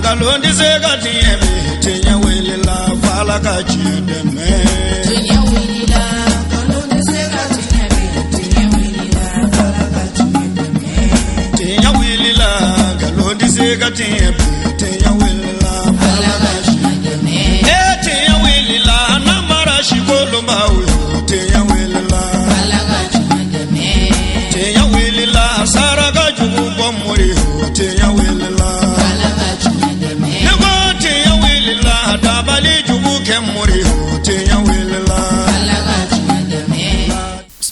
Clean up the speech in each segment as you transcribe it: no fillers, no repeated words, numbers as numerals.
Nkalon tɛ se ka tiɲɛ bi, tiɲɛ wulila f'Ala ka tiɲɛ dɛmɛ. Tiɲɛ wulila, nkalon tɛ se ka tiɲɛ bi, tiɲɛ wulila, Ala ka tiɲɛ dɛmɛ. Tiɲɛ wulila, nkalon tɛ se ka tiɲɛ bi, tiɲɛ wulila Ala f'Ala ka tiɲɛ dɛmɛ. E tiɲɛ wulila, namara sikolonbaw yo, tiɲɛ wulila. Ala ka tiɲɛ dɛmɛ. Tiɲɛ wulila, saraka jugu bɔ mori yo, tiɲɛ wulila. Ala ka tiɲɛ dɛmɛ. Ne ko tiɲɛ wulila, dabali jugu kɛ mori yo, tiɲɛ wulila. Ala ka tiɲɛ dɛmɛ.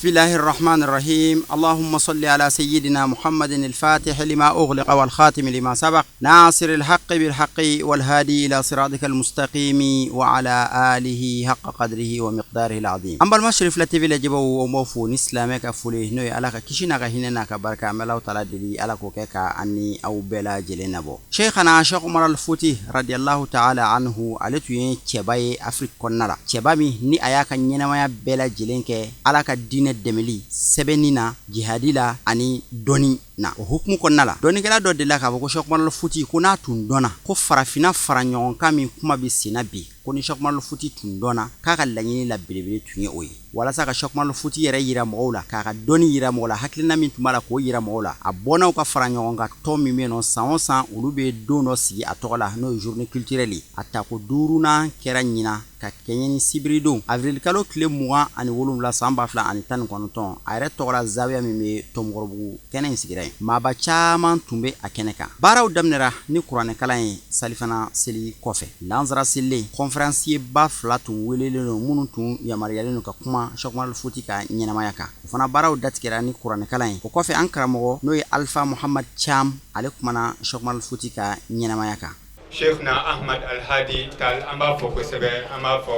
بسم الله الرحمن الرحيم. اللهم صل على سيدنا محمد الفاتح لما أغلق والخاتم لما سبق ناصر الحق بالحق والهادي إلى صراطك المستقيم وعلى آله حق قدره ومقداره العظيم. An balima Cherifla TV lajɛbaw, o b'aw fo ni silamɛ ka foli, n'o ye Ala ka kisi n'a ka hinɛ n'a ka barika. An bɛ Alahu Taala deli, Ala k'o kɛ ka an ni aw bɛɛ lajɛlen nabɔ. Cheikhana Cheikh Umar Al-Futi radiyallahu ta'ala anhu, ale tun ye cɛba ye Afrique kɔnɔna la, cɛba min ni a y'a ka ɲɛnamaya bɛɛ lajɛlen kɛ Ala ka diinɛ dɛmɛli, sɛbɛnni na, jihadi la ani dɔnni na. O hukumu kɔnɔna la, dɔnnikɛla dɔ delila k'a fɔ ko Cheikh Umar Al-Futi, ko n'a tun dɔnna ko farafinna fara ɲɔgɔn kan min kuma bɛ senna bi, ko ni Cheikh Umar Al-Futi tun dɔnna, k'a ka laɲini la belebele tun ye o ye, walasa ka Cheikh Umar Al-Futi yɛrɛ yira mɔgɔw la, k'a ka dɔnni yira mɔgɔw la, hakilina min tun b'a la k'o yira mɔgɔw la. A bɔnnaw ka fara ɲɔgɔn kan tɔn min bɛ yen nɔ, san o san olu bɛ don dɔ sigi a tɔgɔ la, n'o ye journée culturelle ye. A tako duurunan kɛra ɲinan ka kɛɲɛ ni sibiridon avril kalo tile 27 san 2019, a yɛrɛ tɔgɔla zawiya min bɛ Tɔmɔkɔrɔbugu. Kɛnɛ in sigira yen, maaba caman tun bɛ a kɛnɛ kan. Baaraw daminɛra ni kuranɛkalan ye salifana seli kɔfɛ. Lansara selilen, conférencier ba fila tun welelen don, minnu tun yamaruyalen don ka kuma Cheikh Umar Al-Futi ka ɲɛnamaya kan. O fana baaraw datigɛra ni kuranɛkalan ye. O kɔfɛ, an karamɔgɔ, n'o ye Alpha Muhammad Cham, ale kumana Cheikh Umar Al-Futi ka ɲɛnamaya kan. Cheikhna Ahmad Alhadi Tal, an b'a fɔ kosɛbɛ, an b'a fɔ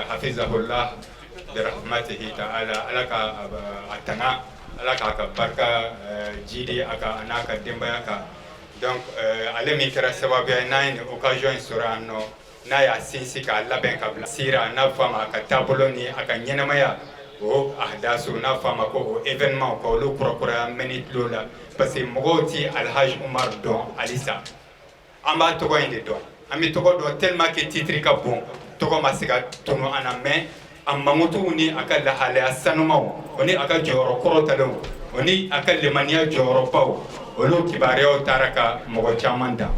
hafizahullah bi rahmatihi ta'ala. Ala ka a tanga, Ala k'a ka barika jidi a ka a n'a ka denbaya kan. Donc ale min kɛra sababu ye n'an ye nin occasion in sɔrɔ yan nɔ, n'a y'a sinsin k'a labɛn ka bila sira, n'a fɔ a ma a ka taabolo ni a ka ɲɛnamaya, o ahdasu, n'a fɔ a ma ko o événement, ka olu kurakuraya mɛnni tulo la, parce que mɔgɔw ti Alhaji Umar dɔn halisa. An b'a tɔgɔ in de dɔn, an bɛ tɔgɔ dɔn tellement que titre ka bon, tɔgɔ ma se ka tunu an na, mais a mankutuw ni a ka lahalaya sanumaw, o ni a ka jɔyɔrɔ kɔrɔtalenw, o ni a ka limaniya jɔyɔrɔbaw, olu kibaruyaw taara ka mɔgɔ caman dan.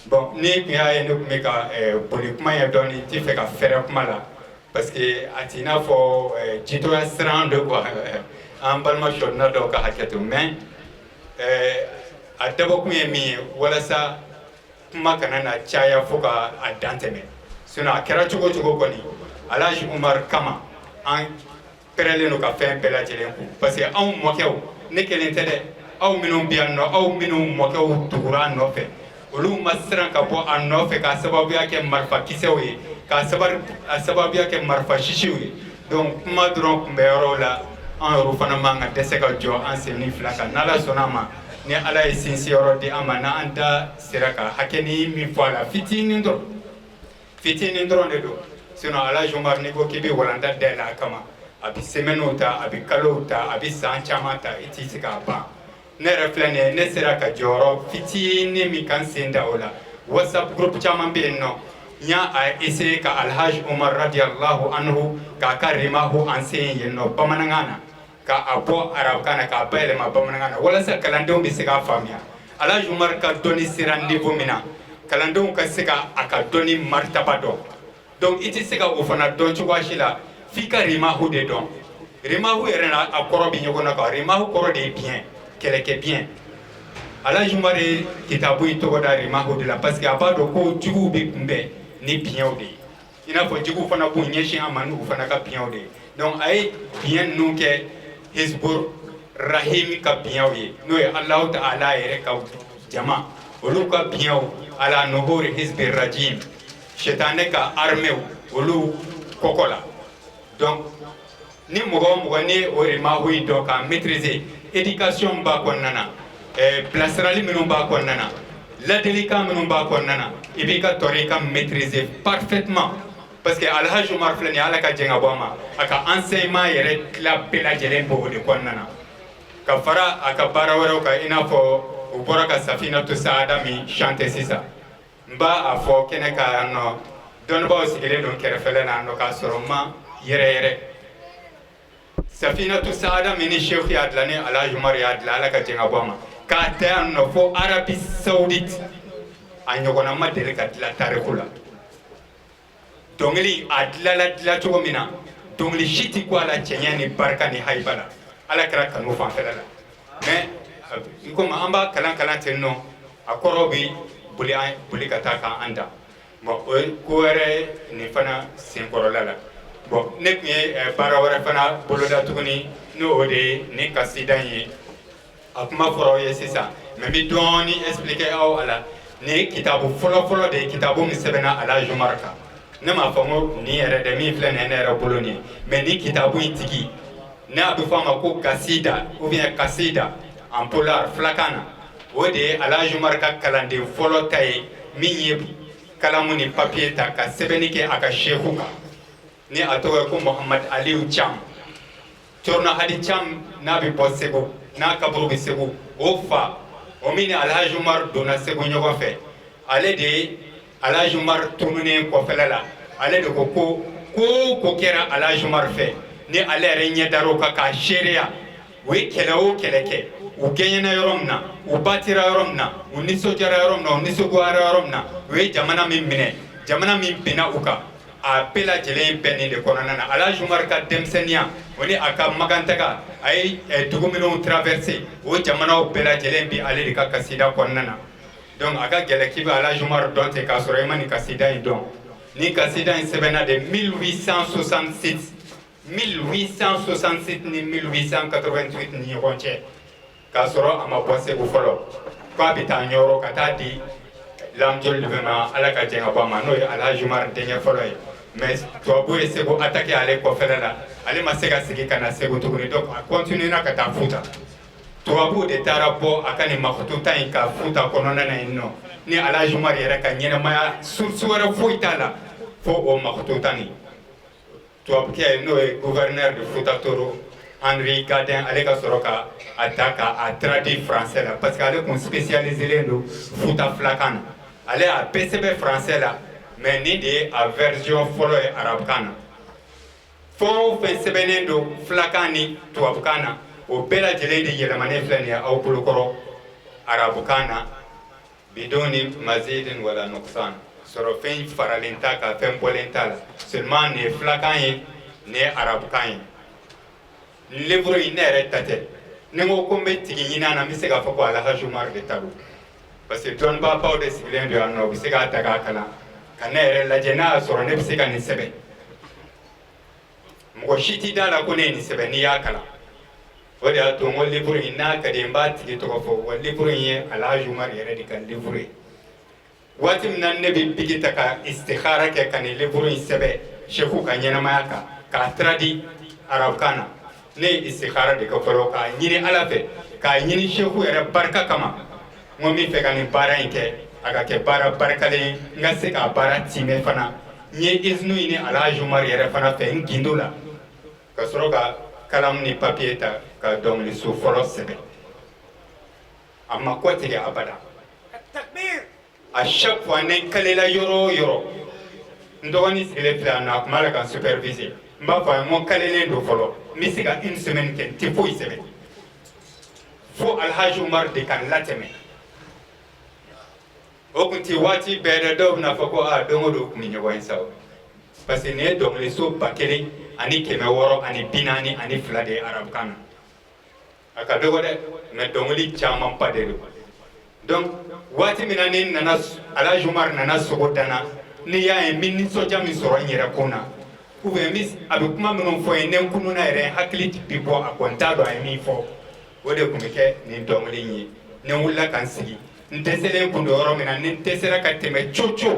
Bon, ni tun y'a ye ne tun bɛ ka boli kuma ye dɔɔni, n tɛ fɛ ka fɛrɛ kuma la, parce que a t'i n'a fɔ jitɔya siran de quoi. An balima sɔdina dɔw ka hakɛ to, mais a dabɔkun ye min ye, walasa kuma kana na caya fo ka a dan tɛmɛ. Sinon a kɛra cogo cogo kɔni, Alhaji Umar kama an pɛrɛlen don ka fɛn bɛɛ lajɛlen kun, parce que anw mɔkɛw, ne kelen tɛ dɛ, aw minnu bɛ yan nɔ, aw minnu mɔkɛw tugura a nɔfɛ, olu ma siran ka bɔ a nɔfɛ k'a sababuya kɛ marifakisɛw ye, k'a sababuya kɛ marifa sisiw ye. Donc kuma dɔrɔn tun bɛ yɔrɔw la, an yɛrɛ fana man ka dɛsɛ ka jɔ an sen ni fila kan. N'Ala sɔnna a ma, ni Ala ye sinsin yɔrɔ di an ma, n'an da sera ka hakɛni min fɔ a la, fitinin dɔrɔn, fitinin dɔrɔn de don. Sinon Alhaji Umar, n'i ko k'i bɛ walanda dayɛlɛ a kama, a bɛ semaines ta, a bɛ kalow ta, a bɛ san caman ta, i t'i se k'a ban. Ne yɛrɛ filɛ nin ye, ne sera ka jɔyɔrɔ fitinin min kan sen da o la, WhatsApp groupe caman bɛ yen nɔ, n y'a a essayer ka Alhaji Umar radiyallahu anhu k'a ka rimahu enseigner yen nɔ bamanankan na, k'a bɔ arabukan na k'a bayɛlɛma bamanankan na, walasa kalandenw bɛ se k'a faamuya. Alhaji Umar ka dɔnni sera niveau min na, kalandenw ka se ka a ka dɔnni martaba dɔn. Donc i tɛ se ka o fana dɔn cogoya si la f'i ka rimahu de dɔn. Rimahu yɛrɛ na, a kɔrɔ bɛ ɲɔgɔn na quoi. Rimahu kɔrɔ de ye biɲɛ, kɛlɛkɛ biɲɛ. Alhaji Umar ye kitabu in tɔgɔ da rimahu de la, parce que a b'a dɔn ko juguw bɛ kunbɛn ni biɲɛw de ye, i n'a fɔ juguw fana b'u ɲɛsin an ma n'u fana ka biɲɛw de ye. Donc a ye biɲɛ ninnu kɛ Hizbur Rahim ka biɲɛw ye, n'o ye Alahu Ta'ala yɛrɛ ka jama, olu ka biɲɛw, ala nuhuri hizbi rajim, sɛtanɛ ka armée, olu kɔkɔ la. Donc ni mɔgɔ o mɔgɔ ni o rimahu in dɔn k'a maîtriser, éducation b'a kɔnɔna na, bilasirali minnu b'a kɔnɔna na, ladilikan minnu b'a kɔnɔna na, i b'i ka tɔrika maîtriser parfaitement, parce que Alhaji Umar filɛ nin ye, Ala ka jɛn ka bɔ a ma, a ka enseignement yɛrɛ tila bɛɛ lajɛlen b'o de kɔnɔna na, ka fara a ka baara wɛrɛw kan, i n'a fɔ u bɔra ka Safinatu Saada min chanter sisan. N b'a a fɔ kɛnɛ kan yan nɔ, dɔnnibaaw sigilen don kɛrɛfɛlɛ na nɔ, k'a sɔrɔ n ma yɛrɛ yɛrɛ. Safinatu Saada min ni Seku y'a dilan, ni Alhaji Umaru y'a dilan, Ala ka jɛn ka bɔ a ma, k'a ta yan nɔ fo Arabie Saoudite, a ɲɔgɔnna ma deli ka dilan tariku la. Dɔnkili a dilala dilan cogo min na, dɔnkili si tɛ kun a la cɛɲɛ ni barika ni hayiba la, Ala kira kanu fanfɛla la. Mais i komi an b'a kalan kalan ten nɔ, a kɔrɔ bɛ boli an boli ka taa k'an dan. Bon, o ye ko wɛrɛ ye nin fana senkɔrɔla la. Bon, ne tun ye baara wɛrɛ fana boloda tuguni, n'o de ye nin kasida in ye. A kuma fɔra aw ye sisan, mais n bɛ dɔɔni expliquer aw a la. Nin ye kitabu fɔlɔ-fɔlɔ de ye, kitabu min sɛbɛnna Alhaji Umaru kan. Ne m'a fɔ n ko nin yɛrɛ dɛ, min filɛ nin ye ne yɛrɛ bolo nin ye, mais nin kitabu in tigi n'a bɛ fɔ a ma ko kasida ou bien kasida en pulaar, fulakan na, o de ye Alhaji Umaru ka kalanden fɔlɔ ta ye, min ye kalamu ni papier ta ka sɛbɛnni kɛ a ka seku kan, ni a tɔgɔ ye ko Muhamad Aliyu Cam. Cɔrɔnɔ Hadi Cam n'a bɛ bɔ Segu, n'a kaburu bɛ Segu, o fa o min ni Alhaji Umaru donna Segu ɲɔgɔn fɛ, ale de ye Alhaji Umaru tununnen kɔfɛla la, ale de ko ko ko o ko kɛra Alhaji Umaru fɛ, ni ale yɛrɛ ɲɛ dar'o kan k'a seereya, u ye kɛlɛ o kɛlɛ kɛ, u gɛɲɛna yɔrɔ min na, u batira yɔrɔ min na, u nisɔndiyara yɔrɔ min na, u nisɔngoyara yɔrɔ min na, u ye jamana min minɛ, jamana min binna u kan, a bɛɛ lajɛlen bɛ nin de kɔnɔna na. Alhaji Umaru ka denmisɛnninya o ni a ka makantaga, a ye dugu minnu traverser, o jamanaw bɛɛ lajɛlen bi ale de ka kasida kɔnɔna na. Donc a ka gɛlɛn k'i bɛ Alhaji Umaru dɔn ten k'a sɔrɔ i ma nin kasida in dɔn. Nin kasida in sɛbɛnna de 1866, 1866 ni 1888 ni ɲɔgɔn cɛ, k'a sɔrɔ a ma bɔ Segu fɔlɔ, k'a bɛ taa Ɲɔrɔ ka taa di Lamjolibɛ ma, Ala ka jɛn ka bɔ a ma, n'o ye Alhaji Umaru denkɛ fɔlɔ ye. Mais tubabu ye Segu attaqué ale kɔfɛla la, ale ma se ka segin ka na Segu tuguni. Donc a continuera ka taa Futa. Tubabuw de taara bɔ a ka nin makututa in ka Futa kɔnɔna na yen nɔ, ni Alhaji Umaru yɛrɛ ka ɲɛnamaya source wɛrɛ foyi t'a la fo o makututa nin. Tubabukɛ n'o ye gouverneur de Futa Toro, Henri Gardin, ale ka sɔrɔ ka a ta ka a traduit français la, parce que ale kun spécialisé don Futa filakan na. Ale y'a bɛɛ sɛbɛn français la, mais nin de ye a version fɔlɔ ye arabukan na. Fɛn o fɛn sɛbɛnnen don filakan ni tubabukan na, o bɛɛ lajɛlen de yɛlɛmanen filɛ nin ye aw bolokɔrɔ arabukan na, bidoni mazidin wala nuqsan, sɔrɔ fɛn faralen t'a kan, fɛn bɔlen t'a la. Seulement nin ye filakan ye, nin ye arabukan ye. Livre in, ne yɛrɛ ta tɛ. Ni n ko ko n bɛ tigi ɲini a na, n bɛ se k'a fɔ ko Alhaji Umaru de ta don, parce que dɔnnibaabaw de sigilen don yan nɔ, u bɛ se k'a ta k'a kalan ka ne yɛrɛ lajɛ n'a y'a sɔrɔ ne bɛ se ka nin sɛbɛn. Mɔgɔ si t'i da la ko ne ye nin sɛbɛn n'i y'a kalan. O de y'a to n ko livre in n'a ka di n b'a tigi tɔgɔ fɔ. Wa livre in ye Alhaji Umaru yɛrɛ de ka livre ye. Waati min na ne bɛ biki ta ka istikhara kɛ ka nin livre in sɛbɛn seku ka ɲɛnamaya kan k'a traduit arabukan na, ne ye istikhara de kɛ fɔlɔ k'a ɲini Ala fɛ, k'a ɲini seku yɛrɛ barika kama. N ko n bɛ fɛ ka nin baara in kɛ, a ka kɛ baara barikalen ye, n ka se k'a baara timɛ fana. N ye izinu ɲini Alhaji Umaru yɛrɛ fana fɛ n gindo la, ka sɔrɔ ka kalamu ni papiye ta ka dɔnkiliso fɔlɔ sɛbɛn. A ma kɔ tigɛ abada. À chaque fois ne kalela yɔrɔ o yɔrɔ, n dɔgɔnin sigilen filɛ yan nɔ, a tun b'a la ka n superviser, n b'a fɔ a ye n ko n kalelen don fɔlɔ, n bɛ se ka une semaine kɛ n tɛ foyi sɛbɛn, fo Alhaji Umaru de ka n latɛmɛ. O tun tɛ waati bɛɛ dɛ. Dɔw bɛna fɔ ko aa, don o don tun bɛ ɲɔgɔn ye sa o, parce que nin ye dɔnkiliso 1642 de ye arabukan na. A ka dɔgɔ dɛ, mais dɔnkili camanba de don. Donc waati min na ni nana, Alhaji Umaru nana sogo danna, n'i y'a ye n bɛ nisɔndiya min sɔrɔ n yɛrɛ kun na, ou bien a bɛ kuma minnu fɔ n ye, ni n kununa yɛrɛ, n hakili bɛ bɔ a kɔ, n t'a dɔn a ye min fɔ. O de tun bɛ kɛ nin dɔnkili in ye. Ni n wulila ka n sigi, n dɛsɛlen kun don yɔrɔ min na, ni n dɛsɛra ka tɛmɛ coco,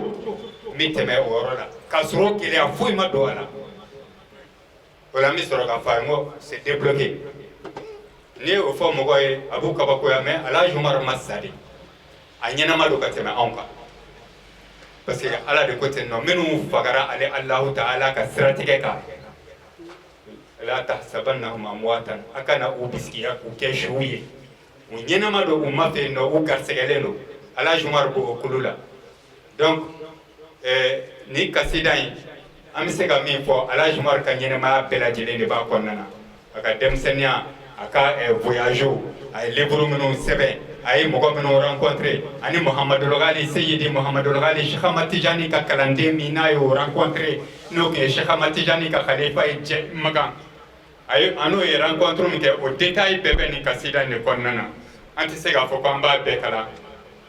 n bɛ tɛmɛ o yɔrɔ la k'a sɔrɔ gɛlɛya foyi ma don a la. O la n bɛ sɔrɔ k'a fɔ a ye n ko c'est débloqué. N'i ye o fɔ mɔgɔ ye, a b'u kabakoya. Mais Alhaji Umaru ma sa de, a ɲɛnama don ka tɛmɛ anw kan, parce que Ala de ko ten nɔ, minnu fagara ale Alahu taala ka siratigɛ kan, la tahsabannahum amwatan, a kana u bisigiya k'u kɛ suw ye, u ɲɛnama don u ma fɛ yen nɔ, u garisɛgɛlen don. Alhaji Umaru b'o kulu la. Donc nin kasida in, an bɛ se ka min fɔ, Alhaji Umaru ka ɲɛnɛmaya bɛɛ lajɛlen de b'a kɔnɔna na, a ka denmisɛnninya, a ka voyage, a ye livre minnu sɛbɛn, a ye mɔgɔ minnu rencontré, ani Muhamadul Ghali, Seyidi Muhamadul Ghali, Cheikh Ahmad Tijani ka kalanden min n'a y'o rencontré, n'o tun ye Cheikh Ahmad Tijani ka khalifa ye jɛ Magan, a ye a n'o ye rencontre min kɛ, o détail bɛɛ bɛ nin kasida in de kɔnɔna na. An tɛ se k'a fɔ k'an b'a bɛɛ kalan,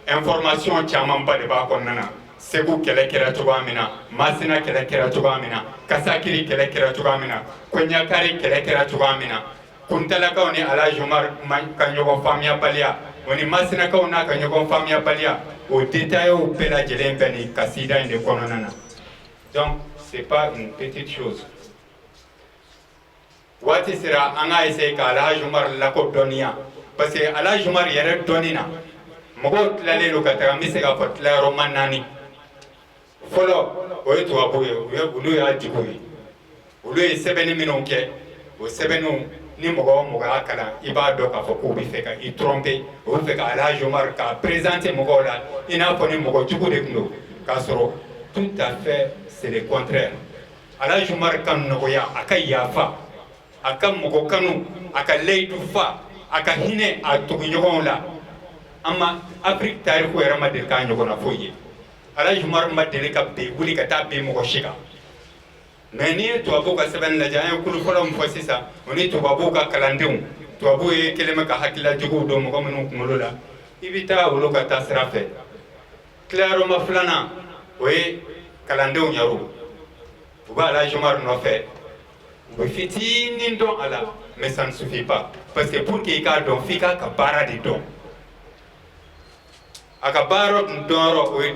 information camanba de b'a kɔnɔna na. Segu kɛlɛ kɛra cogoya min na, Masina kɛlɛ kɛra cogoya min na, Kasakiri kɛlɛ kɛra cogoya min na, Kɔɲakari kɛlɛ kɛra cogoya min na, Kuntalakaw ni Alhaji Umaru ka ɲɔgɔn faamuyabaliya, o ni Masinakaw n'a ka ɲɔgɔn faamuyabaliya, o détails bɛɛ lajɛlen bɛ nin kasida in de kɔnɔna na. Donc c'est pas une petite chose. Waati sera an k'a essayer ka Alhaji Umaru lakodɔnniya, parce que Alhaji Umaru yɛrɛ dɔnni na, mɔgɔw tilalen don ka taga. N bɛ se k'a fɔ tilayɔrɔma naani. Fɔlɔ, o ye tubabuw ye, olu y'a jugu ye. Olu ye sɛbɛnni minnu kɛ, o sɛbɛnniw ni mɔgɔ o mɔgɔ y'a kalan, i b'a dɔn k'a fɔ k'u bɛ fɛ ka i tromper, u bɛ fɛ ka Alhaji Umaru k'a présenter mɔgɔw la i n'a fɔ ni mɔgɔ jugu de tun don, k'a sɔrɔ tout à fait c'est le contraire. Alhaji Umaru ka nɔgɔya, a ka yafa, a ka mɔgɔ kanu, a ka layidu fa, a ka hinɛ a tuguɲɔgɔnw la, an ma Afiriki tariku yɛrɛ ma deli k'a ɲɔgɔnna foyi ye. Alhaji Umaru ma deli ka bin, wuli ka taa bin mɔgɔ si kan. Mais n'i ye tubabuw ka sɛbɛnni lajɛ, an ye kulu fɔlɔ min fɔ sisan, o ni tubabuw ka kalandenw, tubabuw ye kelen bɛ ka hakilila juguw don mɔgɔ minnu kunkolo la, i bɛ taa olu ka taa sira fɛ. Tilayɔrɔma filanan, o ye kalandenw yɛrɛw, u bɛ Alhaji Umaru nɔfɛ, u bɛ fitinin dɔn a la, mais ça ne suffit pas, parce que pour que i k'a dɔn, f'i k'a ka baara de dɔn. A ka baara dɔnyɔrɔ, o ye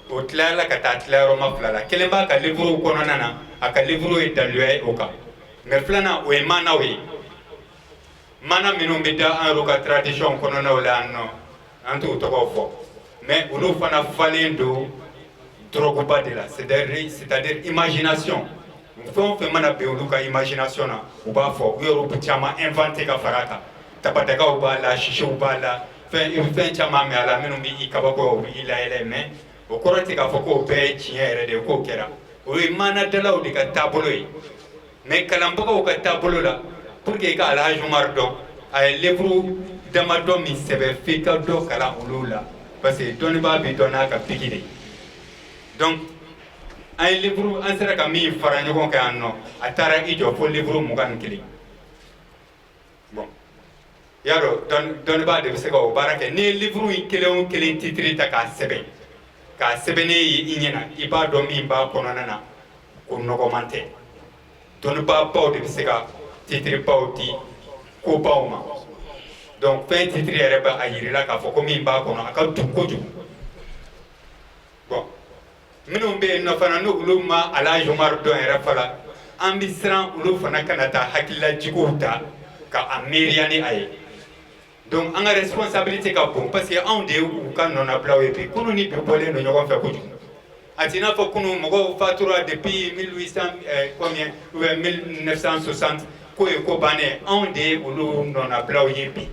o tilayala ka taa tilayɔrɔma fila la. Kelen b'a ka livre kɔnɔna na, a ka livre ye daluya ye o kan, mais filanan, o ye maanaw ye, maana minnu bɛ da an yɛrɛw ka tradition kɔnɔnaw la yan nɔ, an t'u tɔgɔw fɔ, mais olu fana falen don dɔrɔguba de la, c'est-à-dire imagination. Fɛn o fɛn mana bɛn olu ka imagination na, u b'a fɔ. U yɛrɛw bɛ caman inventé ka fara a kan. Tabadagaw b'a la, sisiw b'a la, fɛn fɛn caman bɛ a la minnu bɛ i kabako, u bɛ i layɛlɛ, mais o kɔrɔ tɛ k'a fɔ k'o bɛɛ ye tiɲɛ yɛrɛ de ye k'o kɛra. O ye maanadalaw de ka taabolo ye. Mais kalanbagaw ka taabolo la, pour que i ka Alhaji Umaru dɔn, a ye livre damadɔ min sɛbɛn, f'i ka dɔ kalan olu la, parce que dɔnnibaa bɛ dɔn n'a ka piki de. Donc an ye livre, an sera ka min fara ɲɔgɔn kan yan nɔ, a taara i jɔ fo livre 21. Bon, i y'a dɔn, dɔnnibaa de bɛ se ka o baara kɛ. N'i ye livre in kelen o kelen titre ta k'a sɛbɛn, k'a sɛbɛnnen ye i ɲɛna, i b'a dɔn min b'a kɔnɔna na ko nɔgɔman tɛ. Dɔnnibaabaw de bɛ se ka titre baw di kobaw ma. Donc fɛn titre yɛrɛ bɛ a yir'i la k'a fɔ ko min b'a kɔnɔ, a ka dun kojugu. Bon, minnu bɛ yen nɔ fana, n'olu ma Alhaji Umaru dɔn yɛrɛ fana, an bɛ siran olu fana kana taa hakililajuguw ta ka a miiriya ni a ye. Donc an ka responsabilité ka bon, parce que anw de ye u ka nɔnabilaw ye bi. Kunun ni bi bɔlen don ɲɔgɔn fɛ kojugu. A t'i n'a fɔ kunun mɔgɔw fatura depuis 1800 combien ou bien 1960, k'o ye ko bannen. Anw de ye olu nɔnabilaw ye bi.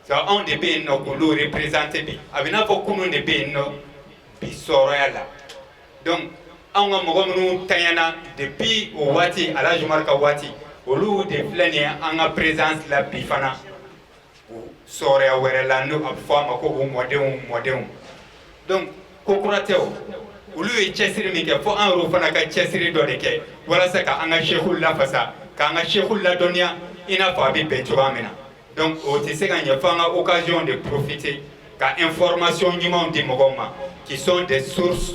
Ça, anw de bɛ yen nɔ k'olu représenter bi. A bɛ n'a fɔ kunun de bɛ yen nɔ bi sɔrɔya la. Donc anw ka mɔgɔ minnu tanyana depuis o waati, Alhaji Umaru ka waati, olu de filɛ nin ye an ka présence la bi fana sɔrɔya wɛrɛ la, n'o a bɛ fɔ a ma ko o mɔdenw mɔdenw. Donc ko kura tɛ o. Olu ye cɛsiri min kɛ, fo an yɛrɛw fana ka cɛsiri dɔ de kɛ walasa ka an ka seku lafasa, k'an ka seku ladɔnniya i n'a fɔ a bɛ bɛn cogoya min na. Donc o tɛ se ka ɲɛ fo an ka occasion de profiter ka information ɲumanw di mɔgɔw ma qui sont des sources.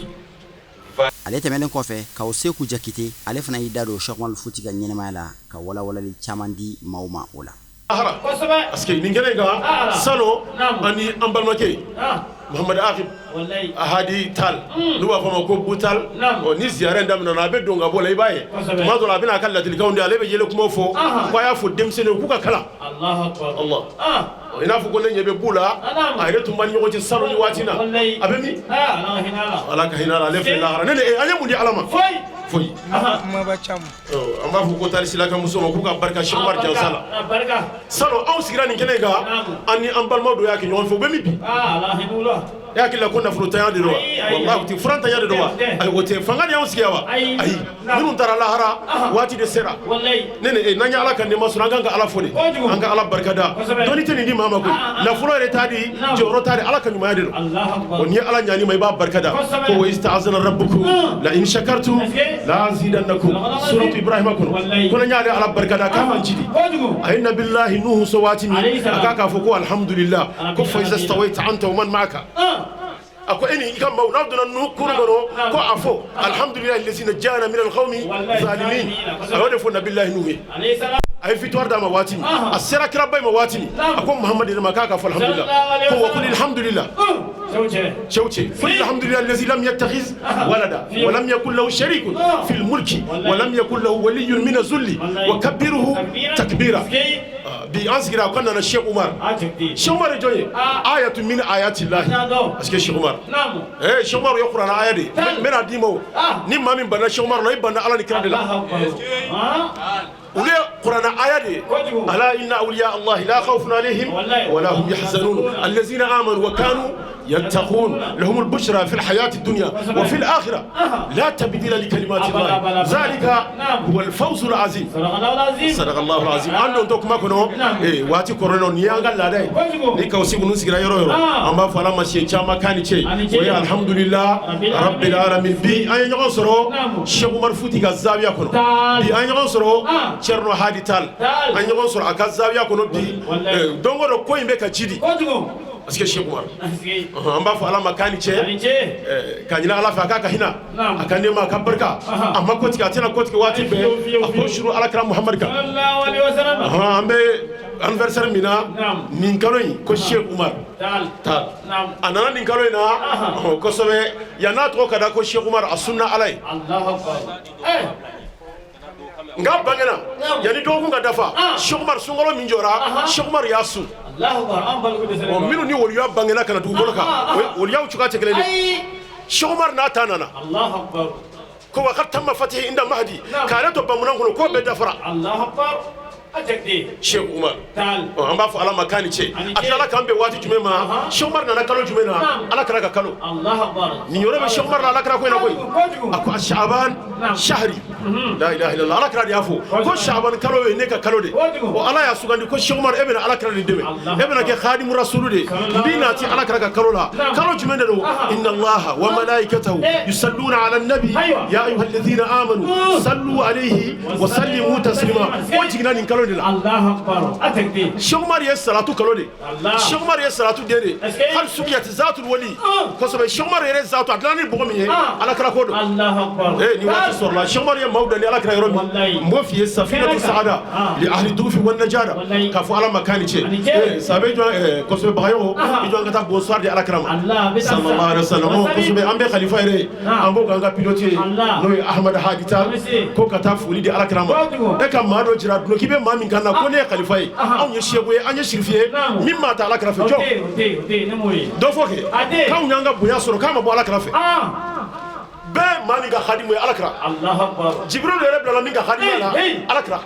Ale tɛmɛnen kɔfɛ, Kawo Seku Jakite, ale fana y'i da don Cheikh Umaru Futi ka ɲɛnɛmaya la, ka walawalali caman di maaw ma o la. Parce que nin kɛnɛ in kan salo, ani an balimakɛ Muhamadu Akib Ahadi Tal, n'u b'a fɔ a ma ko Butal. Ɔ, ni ziyara in daminɛna, a bɛ don ka bɔ la, i b'a ye tuma dɔ la, a bɛna a ka ladilikanw di, ale bɛ yɛlɛ kumaw fɔ ko a y'a fɔ denmisɛnninw k'u ka kalan. Allah, i n'a fɔ ko ne ɲɛ bɛ bu la, a yɛrɛ tun b'an ni ɲɔgɔn cɛ salo ni waati na, a bɛ min? Ala ka hinɛ a la, ale filɛ lahara. Ne de an ye mun di Ala ma? Foyi. An b'a fɔ ko tarisila ka muso ma k'u ka barika Cheikh Umar Jansa la. Salo, anw sigira nin kɛnɛ kan, an ni an balima dɔ y'a kɛ ɲɔgɔn fɛ, u bɛ min bi? E hakili la ko nafolotanya de don wa? Walahi o tɛ, furantanya de don wa? Ayi, o tɛ. Fanga de y'anw sigi yan wa? Ayi, minnu taara lahara, waati de sera. Ne ni e, n'an ye Ala ka nɛɛma sɔrɔ, an kan ka Ala fo de, an ka Ala barikada. Dɔnni tɛ nin di maa ma koyi, nafolo yɛrɛ t'a di, jɔyɔrɔ t'a di, Ala ka ɲumanya de don. O n'i ye Ala ɲani ma, i b'a barikada ko wa iz ta'azana rabbukum la in shakartum la azidannakum, suratu Ibrahima kɔnɔ. Ko n'an y'ale Ala barikada, k'a b'an jidi. A ye nabilahi Nuhu sɔn waati min, a k'a fɔ ko alhamdulillah, ko fa iza stawaita anta wa man ma'aka, a ko e ni i ka maaw, n'aw donna nu kurun kɔnɔ, ko a fɔ alhamdulillahi allazi najjana min alqawmi zalimin. A y'o de fɔ nabilahi Nuhu ye. A ye victoire d'a ma waati min, a sera kiraba in ma waati min, a ko Muhamadu yɛrɛ ma k'a ka fɔ alhamdulillah, ko wa qul alhamdulillah. Cɛw cɛ, qul alhamdulillah allazi lam yattakhiz walada wa lam yakul lahu sharikun fil mulki wa lam yakul lahu waliyyun min zulli wa kabbirhu takbira. Bi an sigira ko nana Cheikh Umar. Cheikh Umar ye jɔn ye? Ayatu min ayati llahi, parce que Cheikh Umar, eh, Cheikh Umar ye kuranɛ aya de n bɛna d'i ma. O ni maa min banna Cheikh Umar la, i banna Ala ni kira de la. Olu ye kuranɛ aya de ye. Ala inna awliya allahi la khawfun alayhim wala hum yahzanun allazina amanu wa kanu yattaqun lahum albushra fi alhayati dunya wa fi alakhirah la tabdila li kalimati allah zalika huwa alfawz alazim. Sadaqa Allahu alazim. An don to kuma kɔnɔ, eh, waati kɔrɔlen, nin y'an ka laada ye. Ni Kawusi ninnu sigira yɔrɔ yɔrɔ, an b'a fɔ Ala ma siɲɛ caman k'a ni ce. O ye alhamdulillah rabbil alamin. Bi an ye ɲɔgɔn sɔrɔ Cheikh Umar Futi ka zawiya kɔnɔ. Bi an ye ɲɔgɔn sɔrɔ Thierno Hadi Tall, an ye ɲɔgɔn sɔrɔ a ka zawiya kɔnɔ bi. Don o don ko in bɛ ka ji di, parce que Cheikh Umar, an b'a fɔ Ala ma k'a ni ce, ka ɲini Ala fɛ a k'a ka hinɛ, a ka nɛɛma, a ka barika. A ma kotigɛ, a tɛna kotigɛ waati bɛɛ, a ko suru Ala kira Muhamadu kan. An bɛ anniversaire min na nin kalo in, ko Cheikh Umar Tall a nana nin kalo in na kosɛbɛ. Yan n'a tɔgɔ ka da ko Cheikh Umar, a sunna Ala ye, nka bangena yanni dɔgɔkun ka dafa, Cheikh Umar sunkalo min jɔra, Cheikh Umar y'a sun. Ɔ, minnu ni waliya bangena ka na dugukolo kan, waliyaw cogoya tɛ kelen ye. Cheikh Umar n'a ta nana ko wa kad tamma fatihi inda mahdi, k'ale to bamunan kɔnɔ, k'o bɛɛ dafara. Cheikh Umar, an b'a fɔ Ala ma k'a ni ce. A tilala k'an bɛn waati jumɛn ma? Cheikh Umar nana kalo jumɛn na? Ala kira ka kalo. Nin yɔrɔ bɛ Cheikh Umar la Ala kira ko in na koyi. A ko Shaban shahri la ilaha illallah. Ala kira de y'a fɔ ko Shaban kalo ye ne ka kalo de. O Ala y'a sugandi ko Cheikh Umar, e bɛna Ala kira de dɛmɛ, e bɛna kɛ khadimu rasulu de, n b'i nati Ala kira ka kalo la. Kalo jumɛn de don? Inna Allaha wa malaikatahu yusalluna ala nabi ya ayyuhalladhina amanu sallu alayhi wa sallimu taslima. O jiginna nin kalo de la. Cheikh Umar ye salatu kalo de, Cheikh Umar ye salatu den de. Hali sugiyati zatul wali kosɛbɛ. Cheikh Umar yɛrɛ zatu a dilanna ni bɔgɔ min ye, Ala kira ko don. Eh, ni waati sɔrɔla, Cheikh Umar ye maaw dan ni Ala kira yɔrɔ min, n b'o f'i ye, safinatu saada li ahli dufi wan najada, k'a fɔ Ala ma k'a ni ce. Eh, sabe jɔn kosɛbɛ, Bagayogo i jɔ, an ka taa bonsoir di Ala kira ma sallallahu alaihi wasallam kosɛbɛ. An bɛ khalifa yɛrɛ ye, an b'o k'an ka pilote ye, n'o ye Ahmad Hadi Tall, ko ka taa foli di Ala kira ma. E ka maa dɔ jira duloki bɛ maa min kan na ko ne ye khalifa ye, anw ye seku ye, an ye sirifi ye, min maa ta Ala kira fɛ, jɔn dɔ fɔ kɛ k'anw y'an ka bonya sɔrɔ k'a ma bɔ Ala kira fɛ. Bɛɛ maa min ka hadimu ye Ala kira, Jibril yɛrɛ bilala min ka hadimu la, Ala kira.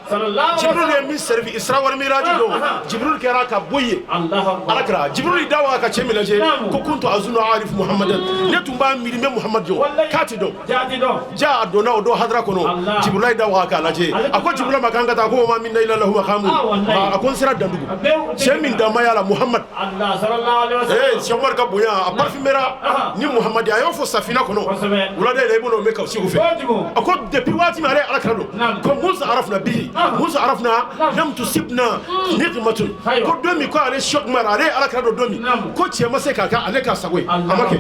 Jibril ye min servi Isra wal Miraj don, Jibril kɛra ka bɔ yen, Ala kira. Jibril da wa ka cɛ min lajɛ ko kuntu azunu arif Muhammadan, ne tun b'a miiri n bɛ Muhammad dɔn, k'a ti dɔn. Ja a donna o don hadara kɔnɔ, Jibril da wa k'a lajɛ, a ko Jibril ma k'an ka taa, ko ma minna illa lahu maqamun. A ko n sera dandugu, cɛ min dan ma y'a la, Muhammad. Eh, Cheikh Umar ka bonya a parfumera ni Muhammad, a y'o fɔ safina kɔnɔ wulada yɛrɛ, i b'o mɛn Kawusigu fɛ. A ko depuis waati min ale ye Ala kira don, ko musa arafna bihi musa arafna lam tusibna niqmatun, ko don min ko ale Cheikh Umar ale ye Ala kira don, don min ko cɛ ma se k'a kɛ ale ka sago ye, a ma kɛ.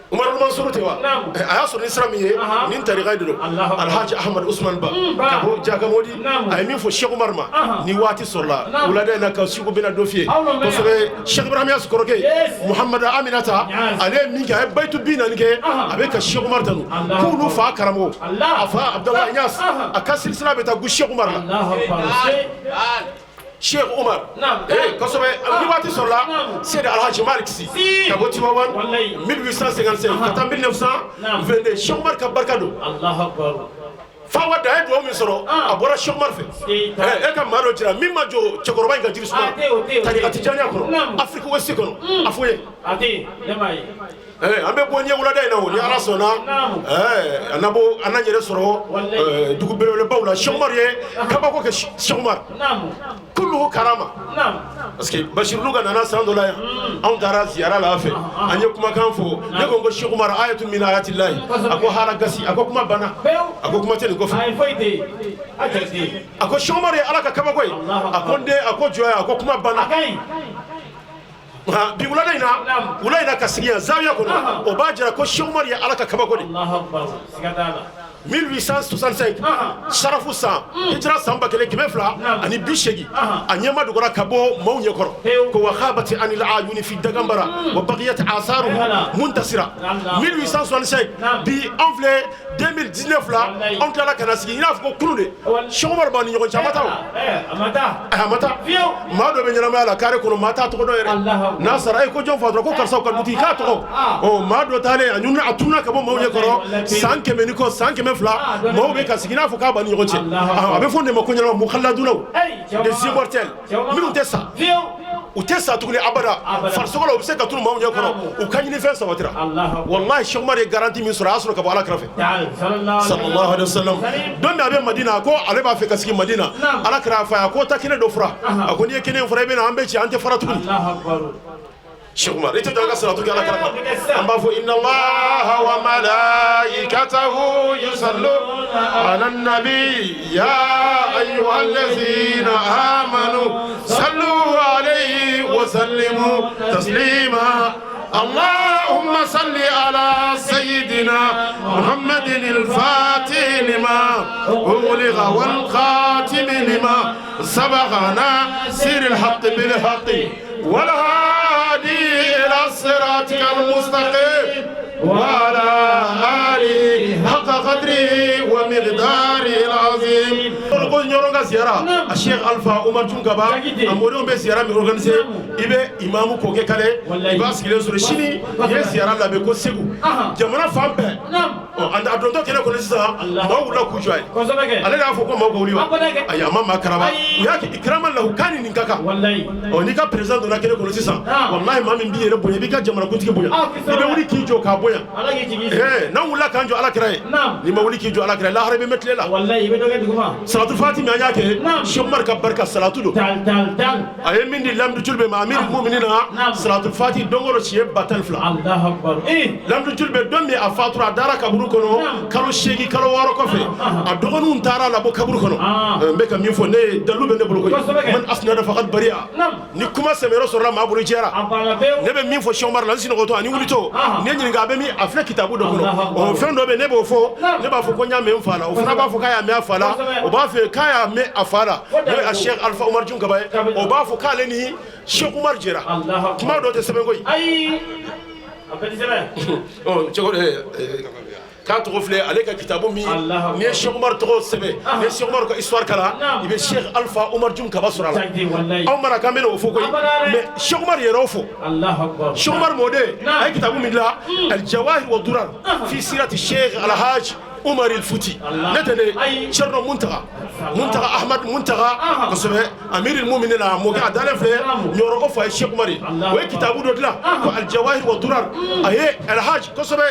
Umar Mansur tɛ wa? A y'a sɔrɔ ni sira min ye nin tarika de don. Alhaji Ahmad Usman Ba ka bɔ Jakamodi, a ye min fɔ Cheikh Umar ma, ni waati sɔrɔla wulada in na, Kawusigu bɛna dɔ f'i ye kosɛbɛ. Cheikh Ibrahim Niass kɔrɔkɛ Muhamad Aminata, ale ye min kɛ, a ye bayitu 40 kɛ, a bɛ ka Cheikh Umar tanu, k'olu fa karamɔgɔ, a fa Abdallah Niass, a ka silsila bɛ taa gu Cheikh Umar la. Cheikh Umar, eh, kosɛbɛ. Ni waati sɔrɔla, Seydi Alhaji Malick Sy ka bɔ Tivaouane 1855 ka taa 1922, Cheikh Umar ka barika don. Fa wa da ye dugawu min sɔrɔ, a bɔra Cheikh Umar fɛ. E ka maa dɔ jira min ma jɔ cɛkɔrɔba in ka jiri suma tarika tijaniya kɔnɔ, Afrique Ouest kɔnɔ, a fɔ ye. An bɛ bɔ ɲɛ wulada in na o, ni Ala sɔnna, an na bɔ, an n'an yɛrɛ sɔrɔ dugu belebelebaw la. Cheikh Umar ye kabako kɛ. Cheikh Umar kulluhu karama, parce que Basiru ka nana san dɔ la yan, anw taara ziyara la a fɛ, an ye kumakan fɔ. Ne ko Cheikh Umar ayatu min ayatillahi. A ko hala gasi, a ko kuma banna, a ko kuma tɛ nin kɔfɛ. A ko Cheikh Umar ye Ala ka kabako ye. A ko n den, a ko jɔ, a ko kuma banna. Bi wulada in na, wula in na, ka sigi yan zawiya kɔnɔ, o b'a jira ko Cheikh Umar ye Ala ka kabako de. 1865 sarafu san, hijira san 1280, a ɲɛma dugura ka bɔ maaw ɲɛkɔrɔ ko wa khabati anil ayuni fi dagambara wa bagiyat asaruhu muntasira. 1865, bi an filɛ 2019 la, anw tilala ka na sigi i n'a fɔ ko kunun de. Cheikh Umar b'an ni ɲɔgɔn cɛ, a ma taa o, a ma taa. Maa dɔ bɛ ɲɛnamaya la carré kɔnɔ, maa t'a tɔgɔ dɔn yɛrɛ. N'a sara, e ko jɔn fatura? Ko karisaw ka dutigi k'a tɔgɔ. Ɔ, maa dɔ taalen, a ɲunna, a tununa ka bɔ maaw ɲɛkɔrɔ san 100 ni kɔ, san 200, maaw bɛ ka sigi i n'a fɔ k'a b'an ni ɲɔgɔn cɛ. A bɛ fɔ de ma ko ɲɛnama mukhalladunaw, des immortels, minnu tɛ sa, u tɛ sa tuguni abada. Farisogo la, u bɛ se ka tunu maaw ɲɛkɔrɔ, u ka ɲinifɛn sabatira. Wallahi, Cheikh Umar ye garantie min sɔrɔ, a y'a sɔrɔ ka bɔ Ala kira fɛ sallallahu alaihi wasallam. Don min a bɛ Madina, a ko ale b'a fɛ ka sigi Madina, Ala kira fa a ko taa kɛnɛ dɔ fura. A ko n'i ye kɛnɛ in fura, i bɛ na, an bɛ ci, an tɛ fara tuguni. Cheikh Umar, i tɛ jɔ an ka salatu kɛ Ala kira kan. An b'a fɔ inna Allaha wa malaikatahu yusalluna ala nabi ya ayyuhallazina amanu sallu alayhi wa sallimu taslima. اللهم صل على سيدنا محمد الفاتح لما أغلق والخاتم لما سبق ناصر الحق بالحق والهادي إلى صراطك المستقيم وعلى آله حق قدره ومقداره العظيم. Ko Ɲɔrɔ ka ziyara, a Cheikh Alpha Umar Jum Kaba, a mɔdenw bɛ ziyara min organiser, i bɛ imamu k'o kɛ kale, i b'a sigilen sɔrɔ. Sini i ye ziyara labɛn ko Segu jamana fan bɛɛ. A dontɔ kɛnɛ kɔnɔ sisan, maaw wulila k'u jɔ a ye. Ale y'a fɔ ko maaw ka wuli wa? Ayi, a ma maa karaba, u y'a kɛ ikrama lahu, k'a ni nin ka kan. Ɔ, n'i ka président donna kɛnɛ kɔnɔ sisan, walahi, maa min b'i yɛrɛ bonya, i b'i ka jamanakuntigi bonya, i bɛ wuli k'i jɔ k'a bonya. N'an wulila k'an jɔ Ala kira ye, n'i ma wuli k'i jɔ Ala kira ye, lahara i bɛ mɛn tile la. Salatu fati min an y'a kɛ, Cheikh Umar ka barika salatu don. A ye min di Lamidu Julbe ma, amiri muminina, salatu fati don o don siɲɛ 12000. Lamidu Julbe, don min a fatura, a dara kaburu kɔnɔ kalo 8, kalo 6 kɔfɛ, a dɔgɔninw taara labɔ kaburu kɔnɔ. N bɛ ka min fɔ, ne ye dalilu bɛ ne bolo koyi. Man asnada faqad bari'a. Ni kuma sɛmɛyɔrɔ sɔrɔla maa bolo, jɛra. Ne bɛ min fɔ Cheikh Umar la, n sinɔgɔtɔ ani wulitɔ, ne ɲininka, a bɛ min, a filɛ kitabu dɔ kɔnɔ. Ɔ, fɛn dɔ bɛ ne b'o fɔ, ne b'a fɔ ko n y'a mɛn n fa la, o fana b'a fɔ k'a y'a mɛn a fa la, o b'a fɛ k'a y'a mɛn a fa la, n'o ye a Cheikh Alpha Umar Jum Kaba ye, o b'a fɔ k'ale ni Cheikh Umar jɛra. Kuma dɔ tɛ sɛbɛn koyi. Cɛkɔrɔba k'a tɔgɔ filɛ ale ka kitabu min, n'i ye Cheikh Umar tɔgɔ sɛbɛn, n'i ye Cheikh Umar ka histoire kalan, i bɛ Cheikh Alpha Umar Jum Kaba sɔrɔ a la. Anw mana k'an bɛ n'o fɔ koyi, mais Cheikh Umar yɛrɛ y'o fɔ. Cheikh Umar mɔden, a ye kitabu min dilan, Al Jawahir wa Durar fi sirati Cheikh Alhaj Umar il Futi, ne tɛ ne Thierno Muntaga, Muntaga Ahmad Muntaga kosɛbɛ, amiril muminin, a mɔkɛ, a dalen filɛ Ɲɔrɔ, o fa ye Cheikh Umar ye. O ye kitabu dɔ dilan ko Al Jawahir wa Durar. A ye Alhaj kosɛbɛ,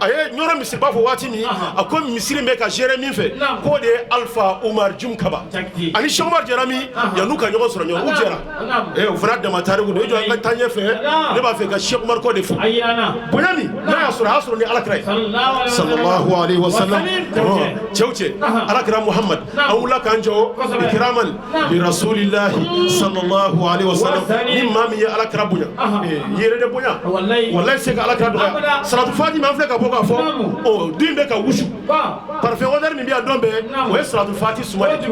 a ye Ɲɔrɔ misiriba fɔ waati min, a ko misiri bɛ ka gérer min fɛ, k'o de ye Alpha Umar Jum Kaba. Ani Cheikh Umar jɛra min, yan'u ka ɲɔgɔn sɔrɔ, ɲɔgɔn u jɛra. O fana dama tariku don. I jɔ, an ka taa ɲɛfɛ. Ne b'a fɛ ka Cheikh Umar kɔ de fɔ. Bonya min n'a y'a sɔrɔ, a y'a sɔrɔ ni Ala kira ye sallallahu alaihi wa sallam. Cɛw cɛ, Ala kira Muhammad, an wulila k'an jɔ ikraman li rasulillahi sallallahu alaihi wa sallam. Ni maa min ye Ala kira bonya, i yɛrɛ de bonya. Wallahi, se ka Ala kira dɔgɔya. Salatu fati min an filɛ ka bɔ k'a fɔ, ɔ, du in bɛ ka wusu, parfum odeur min bɛ yan don bɛɛ, o ye salatu fati suma de.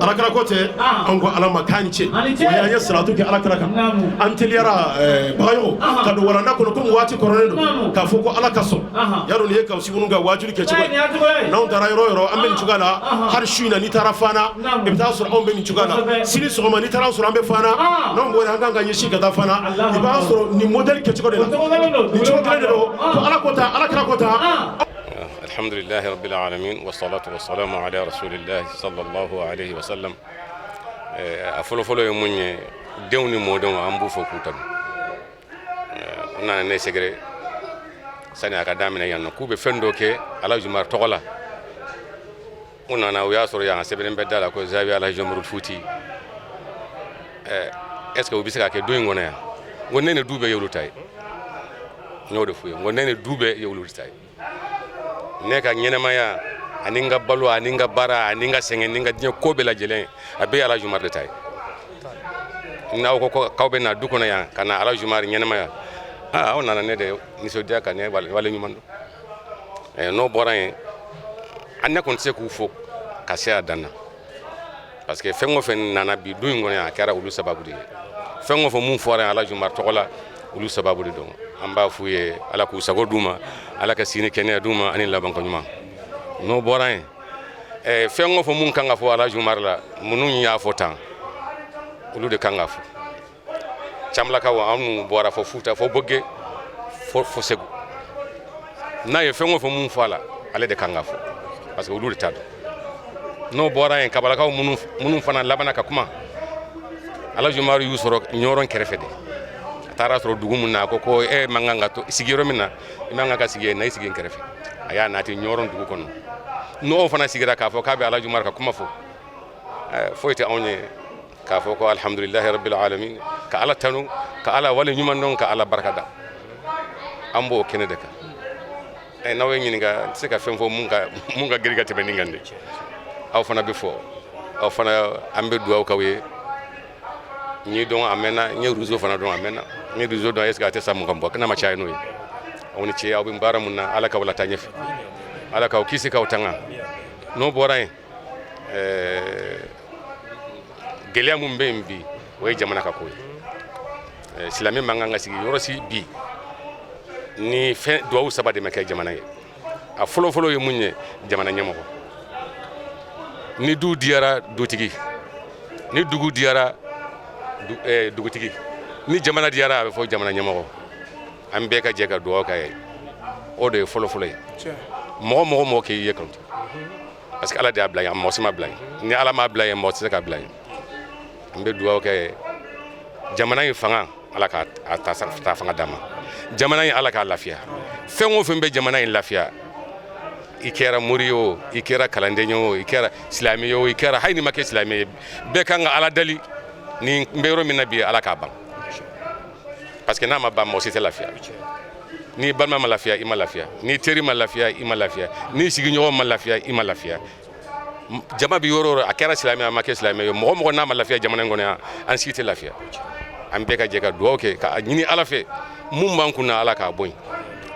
Ala kira ko tɛ, an ko Ala ma k'an ni ce. O ye an ye salatu kɛ Ala kira kan. An teliyara Bagayogo ka don walanda kɔnɔ, komi waati kɔrɔlen don, k'a fɔ ko Ala ka sɔn. Yarɔ, nin ye Kawusi ka waajuli kɛcogo ye. N'anw taara yɔrɔ o yɔrɔ, an bɛ nin cogoya la. Hali su in na, n'i taara Fana, i bɛ taa sɔrɔ anw bɛ nin cogoya la. Sini sɔgɔma, n'i taara sɔrɔ an bɛ Fana. N'anw bɔra, an kan ka ɲɛsin ka taa Fana, i b'a sɔrɔ nin modèle kɛcogo de la, nin cogo kelen de don. Ko Ala ko tan, Ala kira ko tan. Alhamdulillahi rabbil alamin wassalatu wassalamu ala rasulillahi sallallahu alaihi wasallam. A fɔlɔfɔlɔ ye mun ye, denw ni mɔdenw, an b'u fo k'u tanu. U nana ne sɛgɛrɛ sani a ka daminɛ yan nɔ k'u bɛ fɛn dɔ kɛ Alhaji Umar tɔgɔ la. U nana, u y'a sɔrɔ yan sɛbɛnnen bɛ da la ko Zawiya Alhaji Umaru Futi. Est ce que u bɛ se ka kɛ du in kɔnɔ yan? N ko ne ni du bɛɛ ye olu ta ye. N y'o de f'u ye, n ko ne ni du bɛɛ ye olu ta ye. Ne ka ɲɛnamaya ani n ka balo ani n ka baara ani n ka sɛgɛn ni n ka diɲɛ ko bɛɛ lajɛlen, a bɛɛ ye Alhaji Umar de ta ye. N'aw ko k'aw bɛ na du kɔnɔ yan ka na Alhaji Umar ɲɛnamaya, aa, aw nana ne de nisɔndiya ka ne wale ɲuman dɔn. N'o bɔra yen, an ne kɔni tɛ se k'u fo ka se a dan na, parce que fɛn o fɛn nana bi du in kɔnɔ yan, a kɛra olu sababu de ye. Fɛn o fɛn mun fɔra yan Alhaji Umar tɔgɔ la, olu sababu de don. An b'a f'u ye, Ala k'u sago d'u ma, Ala ka sini kɛnɛya d'u ma ani labanko ɲuman. N'o bɔra yen, fɛn o fɛn mun kan ka fɔ Alhaji Umar la, minnu y'a fɔ tan, olu de kan ka fɔ. Camlakaw, anw bɔra fo Futa, fo Boge, fo Segu. N'a ye fɛn o fɛn mun fɔ a la, ale de kan ka fɔ, parce que olu de ta don. N'o bɔra yen, kabalakaw minnu fana labanna ka kuma, Alhaji Umaru y'u sɔrɔ Ɲɔrɔn kɛrɛfɛ de. A taara sɔrɔ dugu mun na, a ko ko e man kan ka to sigi yɔrɔ min na, i man kan ka sigi yen na, i sigi n kɛrɛfɛ. A y'a nati Ɲɔrɔn dugu kɔnɔ. N'o fana sigira k'a fɔ k'a bɛ Alhaji Umaru ka kuma fɔ, foyi tɛ anw ye k'a fɔ ko alhamdulilahi rabbil alamin, ka Ala tanu, ka Ala wale ɲuman dɔn, ka Ala barika da. An b'o kɛnɛ de kan. N'aw ye ɲininka, n tɛ se ka fɛn fɔ mun ka girin ka tɛmɛ nin kan de. Aw fana bɛ fɔ, aw fana, an bɛ dugawu k'aw ye. N ye dɔn a mɛnna, n ye réseau fana dɔn a mɛnna. N ye réseau dɔn, est ce que a tɛ san 20 bɔ? N'a ma caya n'o ye. Aw ni ce, aw bɛ baara mun na, Ala k'aw la taa ɲɛfɛ, Ala k'aw kisi k'aw tanga. N'o bɔra yen, gɛlɛya mun bɛ yen bi, o ye jamana ka ko ye. Silamɛ man kan ka sigi yɔrɔ si bi ni fɛn duwawu saba de ma kɛ jamana ye. A fɔlɔfɔlɔ ye mun ye? Jamana ɲɛmɔgɔ. Ni du diyara dutigi, ni dugu diyara dugutigi, ni jamana diyara, a bɛ fɔ jamana ɲɛmɔgɔ. An bɛɛ ka jɛ ka dugawu k'a ye. O de ye fɔlɔfɔlɔ ye. Mɔgɔ k'i ye kan, parce que Ala de y'a bila yen, mɔgɔ si ma bila yen. Ni Ala m'a bila yen, mɔgɔ tɛ se k'a bila yen. An bɛ dugawu kɛ jamana in fanga, Ala k'a ta fanga d'a ma. Jamana in, Ala k'a lafiya. Fɛn o fɛn bɛ jamana in lafiya, i kɛra mori ye o, i kɛra kalanden ye o, i kɛra silamɛ ye o, i kɛra hali n'i ma kɛ silamɛ ye, bɛɛ kan ka Ala dali ni n bɛ yɔrɔ min na bi, Ala k'a ban, parce que n'a ma ban, mɔgɔ si tɛ lafiya. N'i balima ma lafiya, i ma lafiya. N'i teri ma lafiya, i ma lafiya. N'i sigiɲɔgɔn ma lafiya, i ma lafiya. Jama bɛ yɔrɔ o yɔrɔ, a kɛra silamɛ, a ma kɛ silamɛ ye, mɔgɔ mɔgɔ n'a ma lafiya jamana in kɔnɔ yan, an si tɛ lafiya. An bɛɛ ka jɛ ka dugawu kɛ ka ɲini Ala fɛ, mun b'an kun na, Ala k'a bɔ yen.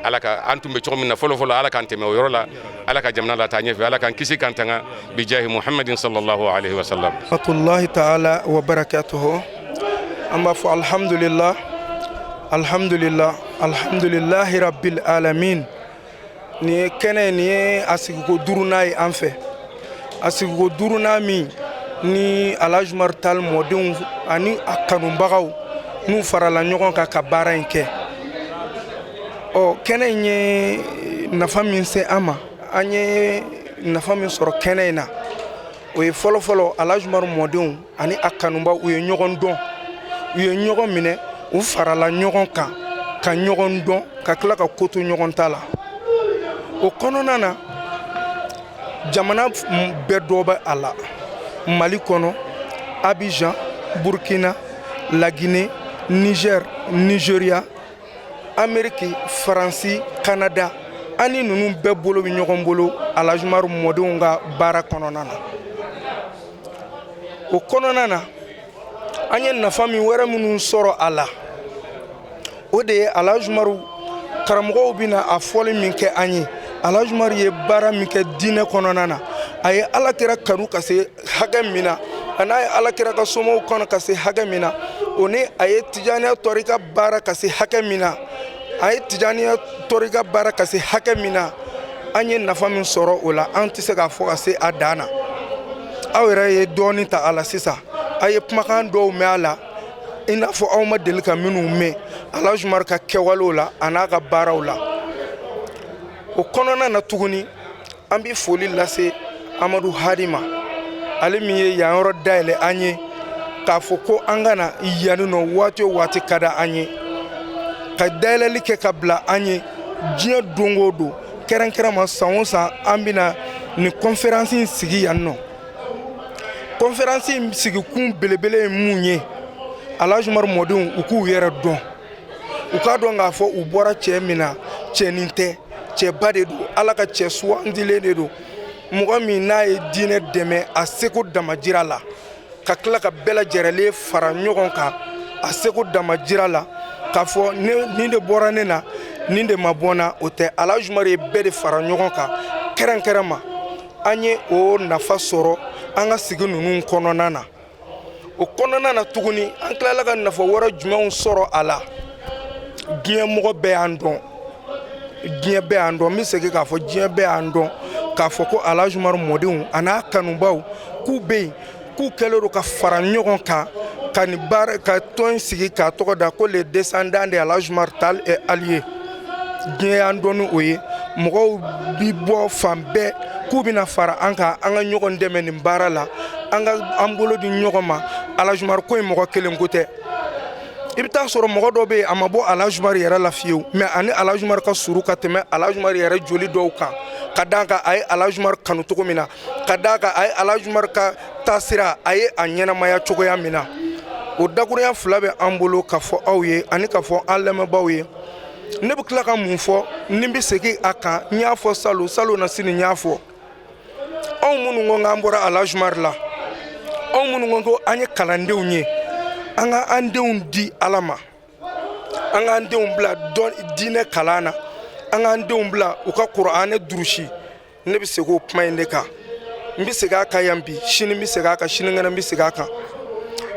Ala ka an tun bɛ cogo min na fɔlɔ fɔlɔ, Ala k'an tɛmɛ o yɔrɔ la. Ala ka jamana lataa ɲɛfɛ. Ala k'an kisi k'an tanga bijahi Muhammadin sallallahu alaihi wa sallam. Rahmatullahi ta'ala wa barakatuhu. An b'a fɔ alhamdulillah, alhamdulillah, alhamdulillahi rabbil alamin. Nin ye kɛnɛ, nin ye a sigiko duurunan ye an fɛ, a sigiko duurunan min ni Alhaji Umaru Tall mɔdenw ani a kanubagaw n'u farala ɲɔgɔn kan ka baara in kɛ. Ɔ, kɛnɛ in ye nafa min se an ma, an ye nafa min sɔrɔ kɛnɛ in na, o ye fɔlɔfɔlɔ, Alhaji Umaru mɔdenw ani a kanubaw, u ye ɲɔgɔn dɔn, u ye ɲɔgɔn minɛ, u farala ɲɔgɔn kan ka ɲɔgɔn dɔn, ka tila ka ko to ɲɔgɔn ta la. O kɔnɔna na, jamana bɛɛ dɔ bɛ a la, Mali kɔnɔ, Abidjan, Burkina, Laginɛ, Niger, Nigeria, Amérique, Faransi, Canada, ani ninnu bɛɛ bolo bɛ ɲɔgɔn bolo Alhaji Umaru mɔdenw ka baara kɔnɔna na. O kɔnɔna na, an ye nafa min wɛrɛ minnu sɔrɔ a la, o de ye Alhaji Umaru karamɔgɔw bɛna a fɔli min kɛ an ye. Alhaji Umaru ye baara min kɛ diinɛ kɔnɔna na, a ye Ala kira kanu ka se hakɛ min na, a n'a ye Ala kira ka somɔgɔw kanu ka se hakɛ min na, o ni a ye Tijaniya tɔrika baara ka se hakɛ min na, a ye Tijaniya tɔrika baara ka se hakɛ min na, an ye nafa min sɔrɔ o la, an tɛ se k'a fɔ ka se a dan na. Aw yɛrɛ ye dɔɔnin ta a la sisan, a ye kumakan dɔw mɛn a la, i n'a fɔ aw ma deli ka minnu mɛn Alhaji Umaru ka kɛwalew la a n'a ka baaraw la. O kɔnɔna na tuguni An bɛ foli lase Amadu Hadi ma, ale min ye yan yɔrɔ dayɛlɛ an ye k'a fɔ ko an ka na yanni nɔ waati o waati ka di an ye, ka dayɛlɛli kɛ ka bila an ye diɲɛ don o don, kɛrɛnkɛrɛn ma san o san an bɛna nin conférence in sigi yan nɔ. Conférence in sigikun belebele ye mun ye? Alhaji Umaru mɔdenw, u k'u yɛrɛ dɔn, u k'a dɔn k'a fɔ u bɔra cɛ min na, cɛnin tɛ, cɛba de don, Ala ka cɛ sugandilen de don, mɔgɔ min n'a ye diinɛ dɛmɛ a seko damajira la, ka tila ka bɛɛ lajɛrɛlen fara ɲɔgɔn kan a seko damajira la, k'a fɔ nin de bɔra ne na, nin de ma bɔ n na, o tɛ. Alhaji Umaru ye bɛɛ de fara ɲɔgɔn kan kɛrɛnkɛrɛn ma. An ye o nafa sɔrɔ an ka sigi ninnu kɔnɔna na. O kɔnɔna na tuguni, an tilala ka nafa wɛrɛ jumɛnw sɔrɔ a la? Diɲɛ mɔgɔ bɛɛ y'an dɔn, diɲɛ bɛɛ y'an dɔn. N bɛ segin k'a fɔ, diɲɛ bɛɛ y'an dɔn k'a fɔ ko Alhaji Umaru mɔdenw a n'a kanubaw k'u bɛ yen, k'u kɛlen don ka fara ɲɔgɔn kan ka nin baara, ka tɔn in sigi k'a tɔgɔ da ko les descendants de Alhaji Umaru Tall et alliés. Diɲɛ y'an dɔn ni o ye. Mɔgɔw bi bɔ fan bɛɛ k'u bɛna fara an kan, an ka ɲɔgɔn dɛmɛ nin baara la, an ka an bolo di ɲɔgɔn ma. Alhaji Umaru ko in, mɔgɔ kelen ko tɛ. I bɛ taa sɔrɔ mɔgɔ dɔ bɛ yen, a ma bɔ Alhaji Umaru yɛrɛ la fiyewu, mais ani Alhaji Umaru ka surun ka tɛmɛ Alhaji Umaru yɛrɛ joli dɔw kan, ka d'a kan a ye Alhaji Umaru kanu cogo min na, ka d'a kan a ye Alhaji Umaru ka taasira, a ye a ɲɛnamaya cogoya min na. O dakurunya fila bɛ an bolo ka fɔ aw ye ani ka fɔ an lamɛnbaaw ye. Ne bɛ tila ka mun fɔ ni n bɛ segin a kan? N y'a fɔ salon, salon na sini n y'a fɔ. Anw minnu ko k'an bɔra Alhaji Umaru la, anw minnu ko an ye kalandenw ye, an ka an denw di Ala ma, an k'an denw bila diinɛ kalan na, an k'an denw bila u ka kuranɛ durusi. Ne bɛ segin o kuma in de kan. N bɛ segin a kan yan bi, sini n bɛ segin a kan, sinikɛnɛ n bɛ segin a kan.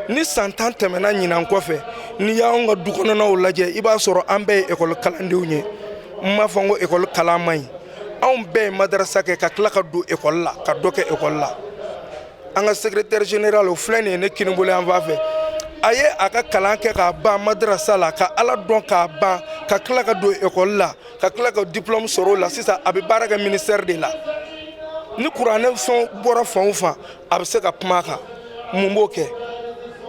Ni san 10 tɛmɛna ɲinan kɔfɛ, n'i y'anw ka du kɔnɔnaw lajɛ, i b'a sɔrɔ an bɛɛ ye ekɔli kalandenw ye. N m'a fɔ n ko ekɔli kalan man ɲi. Anw bɛɛ ye madarasa kɛ ka tila ka don ekɔli la, ka dɔ kɛ ekɔli la. An ka secrétaire général, o filɛ nin ye ne kinibolo yan fan fɛ, a ye a ka kalan kɛ k'a ban madarasa la, ka Ala dɔn k'a ban, ka tila ka don ekɔli la, ka tila ka diplôme sɔrɔ o la. Sisan a bɛ baara kɛ ministère de la. Ni kuranɛ fɛn bɔra fan o fan, a bɛ se ka kuma a kan. Mun b'o kɛ?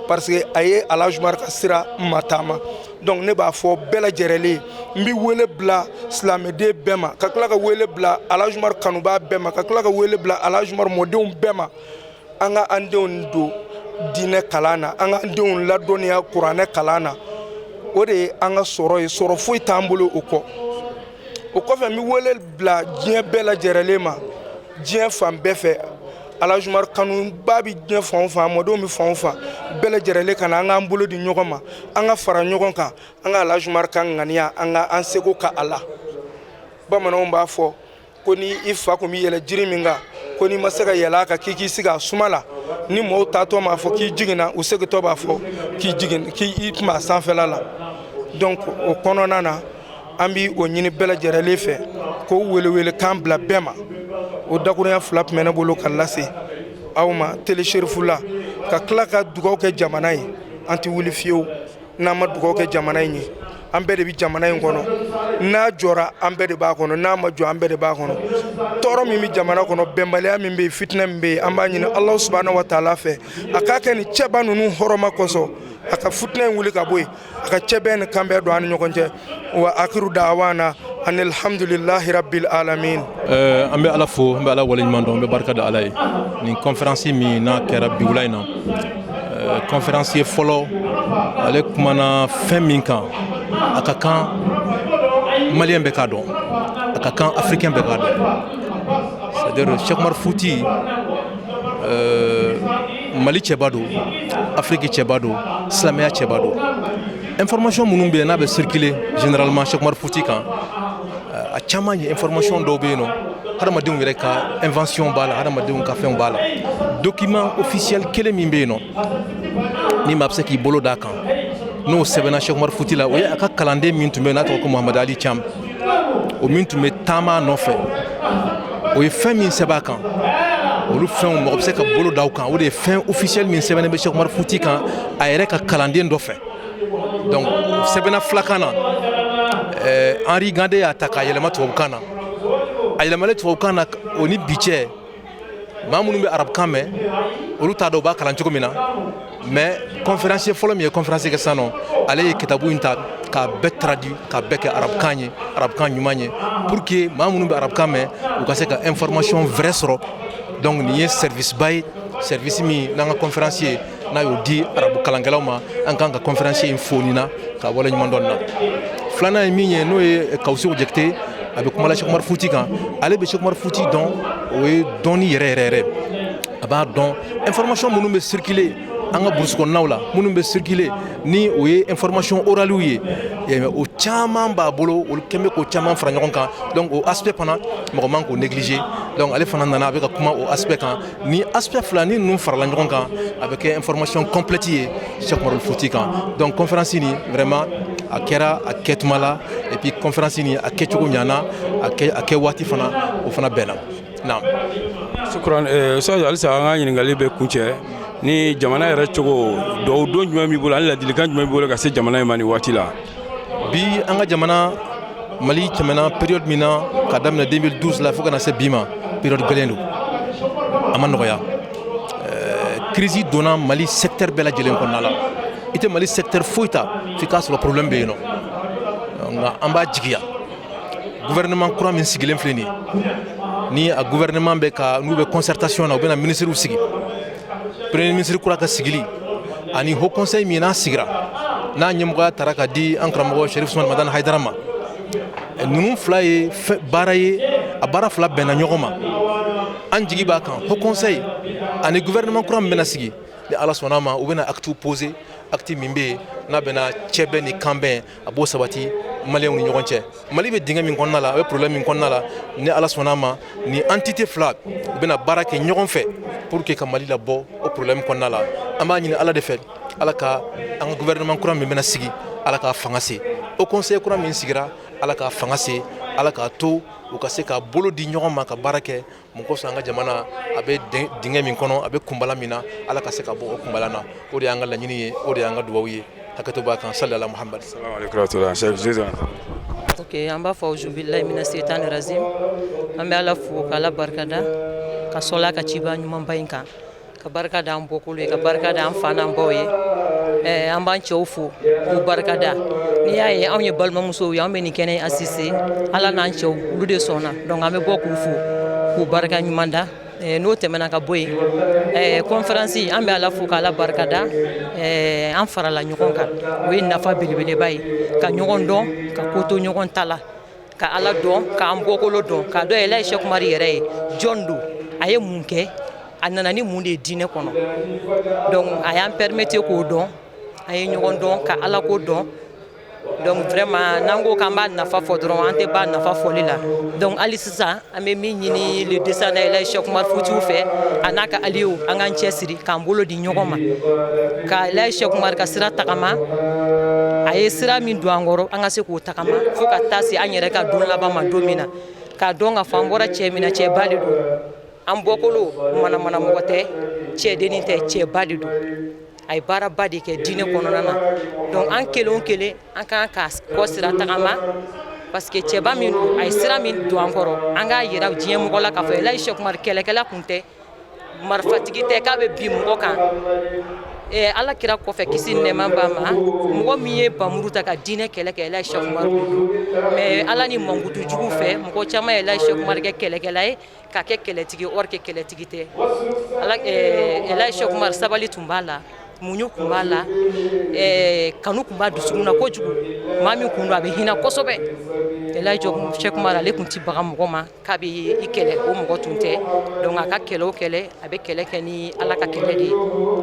Parce que a ye Alhaji Umaru ka sira mataama. Donc ne b'a fɔ bɛɛ lajɛrɛlen, n bɛ wele bila silamɛden bɛɛ ma, ka tila ka wele bila Alhaji Umaru kanubaa bɛɛ ma, ka tila ka wele bila Alhaji Umaru mɔdenw bɛɛ ma: an ka an denw don diinɛ kalan na, an ka an denw ladɔnniya kuranɛ kalan na. O de ye an ka sɔrɔ ye, sɔrɔ foyi t'an bolo o kɔ. O kɔfɛ, n bɛ wele bila diɲɛ bɛɛ lajɛrɛlen ma, diɲɛ fan bɛɛ fɛ. Alhaji Umaru kanuba bɛ diɲɛ fan o fan, mɔdenw bɛ fan o fan, bɛɛ lajɛrɛlen ka na, an k'an bolo di ɲɔgɔn ma, an ka fara ɲɔgɔn kan, an ka Alhaji Umaru ka ŋaniya, an ka an seko ka a la. Bamananw b'a fɔ ko ni i fa kun bɛ yɛlɛ jiri min kan, ko n'i ma se ka yɛlɛ a kan, k'i k'i sigi a suma la. Ni mɔgɔw taatɔ m'a fɔ k'i jiginna, u segintɔ b'a fɔ k'i jigin, k'i tun b'a sanfɛla la. Donc o kɔnɔna na, an bi o ɲini bɛɛ lajɛrɛlen fɛ k'o welewelekan bila bɛɛ ma. O dakurunya fila tun bɛ ne bolo ka lase aw ma Télé Chérif la, ka tila ka dugawu kɛ jamana ye. An tɛ wuli fiyewu n'an ma dugawu kɛ jamana in ye. An bɛɛ de bɛ jamana in kɔnɔ. N'a jɔra, an bɛɛ de b'a kɔnɔ. N'a ma jɔ, an bɛɛ de b'a kɔnɔ. Tɔɔrɔ min bɛ jamana kɔnɔ, bɛnbaliya min bɛ yen, fitinɛ min bɛ yen, an b'a ɲini Alahu subahana wa taala fɛ, a k'a kɛ nin cɛba ninnu hɔrɔma kosɔn, a ka fitinɛ in wuli ka bɔ yen, a ka cɛbɛn ni kanbɛn don an ni ɲɔgɔn cɛ. Wa akiru da'wana anilhamdulilahi rabbil alamin. An bɛ Ala fo, an bɛ Ala waleɲuman dɔn, an bɛ barika da Ala ye. Nin conférence min n'a kɛra bi wula in na, conférence ye fɔlɔ, ale kumana fɛn min kan, a ka kan malien bɛɛ k'a dɔn, a ka kan africain bɛɛ k'a dɔn, c'est à dire Cheikh Umar Futi, Mali cɛba don, Afrique cɛba don, silamɛya cɛba don. Information minnu bɛ yen n'a bɛ circuler généralement Cheikh Umar Futi kan, a caman ye information dɔw bɛ yen nɔ, hadamadenw yɛrɛ ka invention b'a la, hadamadenw ka fɛnw b'a la. Document officiel kelen min bɛ yen nɔ ni maa bɛ se k'i bolo d'a kan, n'o sɛbɛnna Cheikh Umar Futi la, o ye a ka kalanden min tun bɛ yen n'a tɔgɔ ko Muhamadu Ali Cham, o min tun bɛ taama nɔfɛ, o ye fɛn min sɛbɛn a kan. Olu fɛnw, mɔgɔ bɛ se ka bolo da o kan. O de ye fɛn officiel min sɛbɛnnen bɛ Cheikh Umar Futi kan a yɛrɛ ka kalanden dɔ fɛ. Donc sɛbɛnna filakan na, Henri Gande y'a ta k'a yɛlɛma tubabukan na. A yɛlɛmalen tubabukan na, o ni bi cɛ, maa minnu bɛ arabukan mɛn, olu t'a dɔn u b'a kalan cogo min na. Mais conférencier fɔlɔ min ye conférence kɛ sisan nɔ, ale ye kitabu in ta k'a bɛɛ traduit, k'a bɛɛ kɛ arabukan ye, arabukan ɲuman ye, pour que maa minnu bɛ arabukan mɛn, u ka se ka information vrai sɔrɔ. Donc nin ye service ba ye, service min n'an ka conférencier n'a y'o di arabu kalankɛlaw ma. An kan ka conférencier in fo nin na ka waleɲuman dɔn na. Filanan ye min ye, n'o ye Kawusiw Jakite, a bɛ kuma la Cheikh Umar Futi kan. Ale bɛ Cheikh Umar Futi dɔn, o ye dɔnni yɛrɛ yɛrɛ yɛrɛ, a b'a dɔn. Information minnu bɛ circuler an ka burusi kɔnɔnaw la, minnu bɛ circuler ni o ye information oralew ye, o caman b'a bolo, olu kɛn bɛ k'o caman fara ɲɔgɔn kan. Donc o aspect fana, mɔgɔ man k'o négliger. Donc ale fana nana, a bɛ ka kuma o aspect kan. Ni aspect fila ni ninnu farala ɲɔgɔn kan, a bɛ kɛ information complète ye Cheikh Umar Futi kan. Donc conférence nin, vraiment, a kɛra a kɛtuma la, et puis conférence nin a kɛcogo ɲana, a kɛ a kɛ waati fana, o fana bɛnna. Naam. Shukran. Ustaz, halisa an ka ɲininkali bɛ kuncɛ ni jamana yɛrɛ cogo. Duwawu don jumɛn b'i bolo ani ladilikan jumɛn b'i bolo ka se jamana in ma nin waati la? Bi, an ka jamana Mali tɛmɛna période min na, ka daminɛ 2012 la fo ka na se bi ma, période gɛlɛn don, a ma nɔgɔya. Crise donna Mali secteur bɛɛ lajɛlen kɔnɔna la. I tɛ Mali secteur foyi ta f'i k'a sɔrɔ problème bɛ yen nɔ. Nka an b'a jigiya, gouvernement kura min sigilen filɛ nin ye, ni a gouvernement bɛ ka n'u bɛ concertation na, u bɛna ministres sigi, premier ministre kura ka sigili ani haut conseil min n'a sigira, n'a ɲɛmɔgɔya taara ka di an karamɔgɔ Sherif Usman Madani Hayidara ma, ninnu fila ye baara ye, a baara fila bɛnna ɲɔgɔn ma. An jigi b'a kan, haut conseil ani gouvernement kura min bɛna sigi, ni Ala sɔnna a ma, u bɛna acte poser, acte min bɛ yen n'a bɛna cɛbɛn ni kanbɛn, a b'o sabati maliyɛnw ni ɲɔgɔn cɛ. Mali bɛ dingɛ min kɔnɔna la, a bɛ problème min kɔnɔna la, ni Ala sɔnna a ma, ni entité fila u bɛna baara kɛ ɲɔgɔn fɛ pour que ka Mali labɔ o problème kɔnɔna la. An b'a ɲini Ala de fɛ, Ala ka an ka gouvernement kura min bɛna sigi, Ala k'a fanga se. Haut conseil kura min sigira, Ala k'a fanga se, Ala k'a to u ka se ka bolo di ɲɔgɔn ma ka baara kɛ. Mun kosɔn? An ka jamana a bɛ dingɛ min kɔnɔ, a bɛ kunbala min na, Ala ka se ka bɔ o kunbala na. O de y'an ka laɲini ye, o de y'an ka dugawu ye. Hakɛto b'a kan. Salala Muhamad. Ok, an b'a fɔ auzubillahi mina seitani razim. An bɛ Ala fo k'Ala barikada, ka sɔla ka ciba ɲumanba in kan, ka barika da an bɔkolo ye, ka barika da an fa n'an baw ye. An b'an cɛw fo k'u barika da. N'i y'a ye anw ye balimamusow ye, an bɛ nin kɛnɛ assister, Ala n'an cɛw, olu de sɔnna. Donc an bɛ bɔ k'u fo k'u barika ɲuman da. N'o tɛmɛna ka bɔ yen, conférence, an bɛ Ala fo k'Ala barika da. An farala ɲɔgɔn kan, o ye nafa belebeleba ye, ka ɲɔgɔn dɔn, ka ko to ɲɔgɔn ta la, ka Ala dɔn, k'an bɔkolo dɔn, k'a dɔn Elayi Sɛki Umaru yɛrɛ ye jɔn don, a ye mun kɛ, a nana ni mun de ye diinɛ kɔnɔ. Donc a y'an permettre k'o dɔn, an ye ɲɔgɔn dɔn, ka Ala ko dɔn. Donc vraiment, n'an ko k'an b'a nafa fɔ dɔrɔn, an tɛ ban nafa fɔli la. Donc hali sisan, an bɛ min ɲini le descendant Elayi Sɛki Umaru Futiw fɛ, a n'a ka alliés, an k'an cɛsiri k'an bolo di ɲɔgɔn ma, ka Elayi Sɛki Umaru ka sira tagama. A ye sira min don an kɔrɔ, an ka se k'o tagama fo ka taa se an yɛrɛ ka don laban ma don min na, k'a dɔn k'a fɔ an bɔra cɛ min na, cɛba de don. An bɔkolo manamana mɔgɔ tɛ, cɛdennin tɛ, cɛba de don. A ye baaraba de kɛ diinɛ kɔnɔna na. Donc an kelen o kelen, an kan ka kɔ sira tagama, parce que cɛba min don, a ye sira min don an kɔrɔ, an k'a yira diɲɛ mɔgɔ la k'a fɔ Elayi Sɛki Umaru kɛlɛkɛla kun tɛ, marifatigi tɛ k'a bɛ bin mɔgɔ kan. Ala kira kɔfɛ, kisi ni nɛɛma b'a ma, mɔgɔ min ye bamuru ta ka diinɛ kɛlɛ kɛ, Elayi Sɛki Umaru don. Mais Ala ni mankutu jugu fɛ, mɔgɔ caman ye Elayi Sɛki Umaru kɛ kɛlɛkɛla ye, k'a kɛ kɛlɛtigi, or que kɛlɛtigi tɛ. Ala Elayi Sɛki Umaru, sabali tun b'a la, muɲu tun b'a la, kanu tun b'a dusukun na kojugu. Maa min kun don, a bɛ hinɛ kosɛbɛ. Elayi Sɛki Umaru, ale tun tɛ baga mɔgɔ ma k'a bɛ i kɛlɛ, o mɔgɔ tun tɛ. Donc a ka kɛlɛ o kɛlɛ, a bɛ kɛlɛ kɛ ni Ala ka kɛlɛ de ye.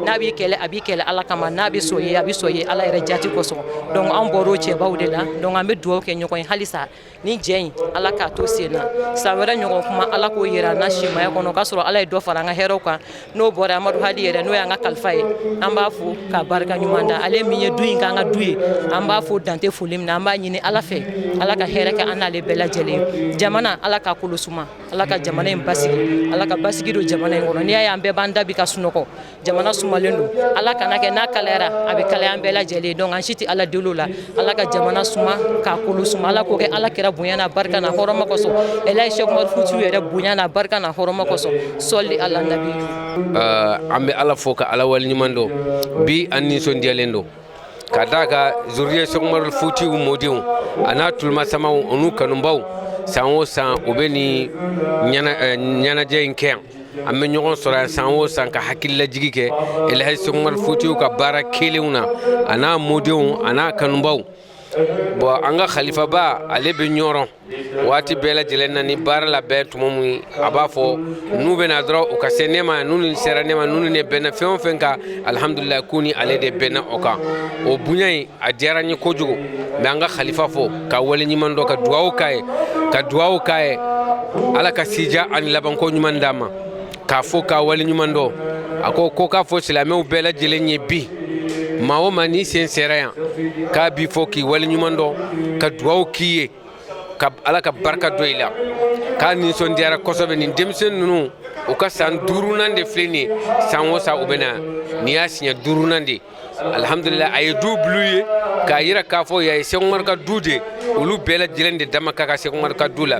N'a b'i kɛlɛ, a b'i kɛlɛ Ala kama. N'a bɛ sɔn ye, a bɛ sɔn ye Ala yɛrɛ jati kosɔn. Donc an bɔra o cɛbaw de la. Donc an bɛ dugawu kɛ ɲɔgɔn ye halisa, ni jɛ in, Ala k'a to sen na. San wɛrɛ ɲɔgɔn kuma, Ala k'o yira an na simaya kɔnɔ, k'a sɔrɔ Ala ye dɔ fara an ka hɛrɛw kan. N'o bɔra, Amadu Hadi yɛrɛ, n'o y'an ka kalifa ye, an b'a b'a fo k'a barika ɲuman da. Ale min ye du in k'an ka du ye, an b'a fo dante foli min na. An b'a ɲini Ala fɛ, Ala ka hɛrɛ kɛ an n'ale bɛɛ lajɛlen. Jamana, Ala k'a kolo suma, Ala ka jamana in basigi, Ala ka basigi don jamana in kɔnɔ. N'i y'a ye an bɛɛ b'an da bi ka sunɔgɔ, jamana sumalen don. Ala kana kɛ n'a kalayara, a bɛ kalaya an bɛɛ lajɛlen. Donc an si tɛ Ala deli o la. Ala ka jamana suma, k'a kolo suma. Ala k'o kɛ Ala kira bonya n'a barika n'a hɔrɔma kosɔn. Elayi Cheikh Umaru Futiyu yɛrɛ bonya n'a barika n'a hɔrɔma kosɔn. Sɔli ala nabi. An bɛ Ala fo ka Ala waleɲuman dɔn. Bi an nisɔndiyalen don ka d'a kan zuriya Cheikh Umaru Futiyu mɔdenw a n'a tulumasamaw u n'u kanubaw, san o san u bɛ nin ɲɛnajɛ in kɛ yan. An bɛ ɲɔgɔn sɔrɔ yan san o san ka hakililajigi kɛ Elhaji Cheikh Umaru Futiyu ka baara kelenw na, a n'a mɔdenw a n'a kanubaw. Bon, an ka khalifaba, ale bɛ Ɲɔrɔn waati bɛɛ lajɛlen na ni baara labɛn tuma min, a b'a fɔ n'u bɛna dɔrɔn u ka se ne ma. N'u ni sera ne ma, n'u ne bɛnna fɛn o fɛn kan, alihamudulila, k'u ni ale de bɛnna o kan. O bonya in, a diyara n ye kojugu. N bɛ an ka khalifa fo ka wale ɲuman dɔn, ka dugawu k'a ye, ka dugawu k'a ye, Ala ka sija ani labanko ɲuman d'a ma, k'a fɔ k'a wale ɲuman dɔn. A ko k'a fɔ silamɛw bɛɛ lajɛlen ye bi, maa o maa n'i sen sera yan, k'a b'i fɔ k'i wale ɲuman dɔn, ka dugawu k'i ye, ka Ala ka barika don i la, k'a nisɔndiyara kosɛbɛ. Nin denmisɛn ninnu, u ka san duurunan de filɛ nin ye. San o san u bɛ na, nin y'a siɲɛ duurunan de. Alihamudulila, a ye du bulu ye k'a yira k'a fɔ yan ye Cheikh Umaru ka du de. Olu bɛɛ lajɛlen de dama ka kan Cheikh Umaru ka du la.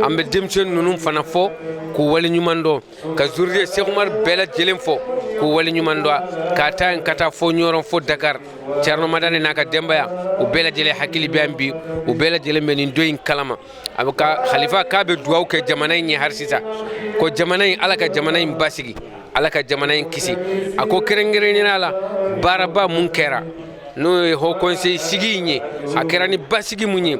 An bɛ denmisɛn ninnu fana fɔ k'u wale ɲuman dɔn, ka zuriya Cheikh Umaru bɛɛ lajɛlen fɔ k'u wale ɲuman dɔn, ka taa ka taa fo Ɲɔrɔn, fo Dakar. Thierno Madani n'a ka denbaya, u bɛɛ lajɛlen hakili bɛ yan bi, u bɛɛ lajɛlen bɛ nin don in kalama. A bɛ ka khalifa k'a bɛ dugawu kɛ jamana in ye hali sisan, ko jamana in, Ala ka jamana in basigi, Ala ka jamana in kisi. A ko kɛrɛnkɛrɛnnenya la, baaraba mun kɛra, n'o ye haut conseil sigi in ye, a kɛra ni basigi mun ye,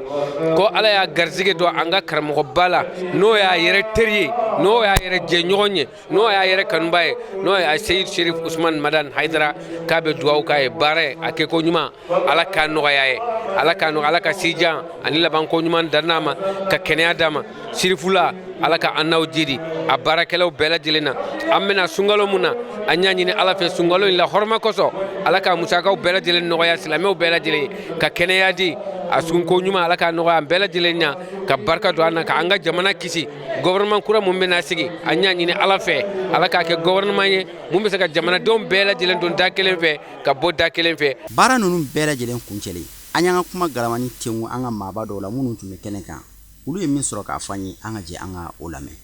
ko Ala y'a garisɛgɛ don an ka karamɔgɔba la, n'o y'a yɛrɛ teri ye, n'o y'a yɛrɛ jɛɲɔgɔn ye, n'o y'a yɛrɛ kanuba ye, n'o ye Seyid Sherif Usman Madan Haidara, k'a bɛ dugawu k'a ye. Baara ye a kɛ ko ɲuman, Ala k'a nɔgɔya ye, Ala k'a nɔgɔya, Ala ka sijan ani labanko ɲuman dan n'a ma, ka kɛnɛya d'a ma. Sirifula, Ala ka an n'aw jidi a baarakɛlaw bɛɛ lajɛlen na. An bɛna sunkalo mun na, an y'a ɲini Ala fɛ sunkalo in la hɔrɔma kosɔn, Ala ka musakaw bɛɛ lajɛlen nɔgɔya silamɛw bɛɛ lajɛlen ye, ka kɛnɛya di, a sunko ɲuman, Ala k'a nɔgɔya an bɛɛ lajɛlen ɲa, ka barika don an na, ka an ka jamana kisi. Gouvernement kura mun bɛna sigi, an y'a ɲini Ala fɛ, Ala k'a kɛ gouvernement ye mun bɛ se ka jamanadenw bɛɛ lajɛlen don da kelen fɛ, ka bɔ da kelen fɛ. Baara ninnu bɛɛ lajɛlen kuncɛlen, an y'an ka kuma galamani tengu an ka maaba dɔw la minnu tun bɛ kɛnɛ kan. Olu ye min sɔrɔ k'a fɔ an ye, an ka jɛ an ka o lamɛn.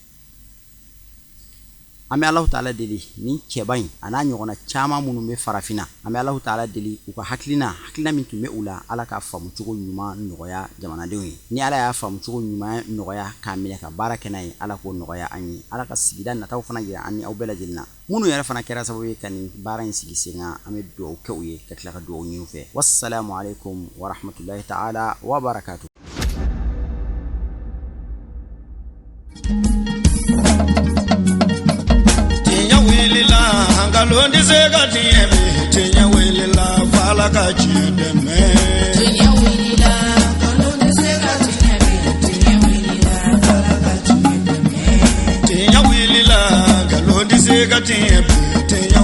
An bɛ Alahu taala deli nin cɛba in a n'a ɲɔgɔnna caman minnu bɛ farafinna, an bɛ Alahu taala deli u ka hakilina, hakilina min tun bɛ u la, Ala k'a faamu cogo ɲuman nɔgɔya jamanadenw ye. Ni Ala y'a faamu cogo ɲuman nɔgɔya k'a minɛ ka baara kɛ n'a ye, Ala k'o nɔgɔya an ye. Ala ka sigida nataw fana jira an ni aw bɛɛ lajɛlen na. Minnu yɛrɛ fana kɛra sababu ye ka nin baara in sigi sen kan, an bɛ dugawu kɛ u ye, ka tila ka dugawu ɲini u fɛ. Wassalamu alaikum warahmatullahi taala wabarakatuh. Tiɲɛ wulila, nkalon tɛ se ka tiɲɛ bi. Tiɲɛ wulila, f'Ala ka tiɲɛ dɛmɛ. Tiɲɛ wulila, nkalon tɛ se ka tiɲɛ bi. Tiɲɛ wulila, f'Ala ka tiɲɛ dɛmɛ. Tiɲɛ wulila, nkalon tɛ se ka tiɲɛ bi. Tiɲɛ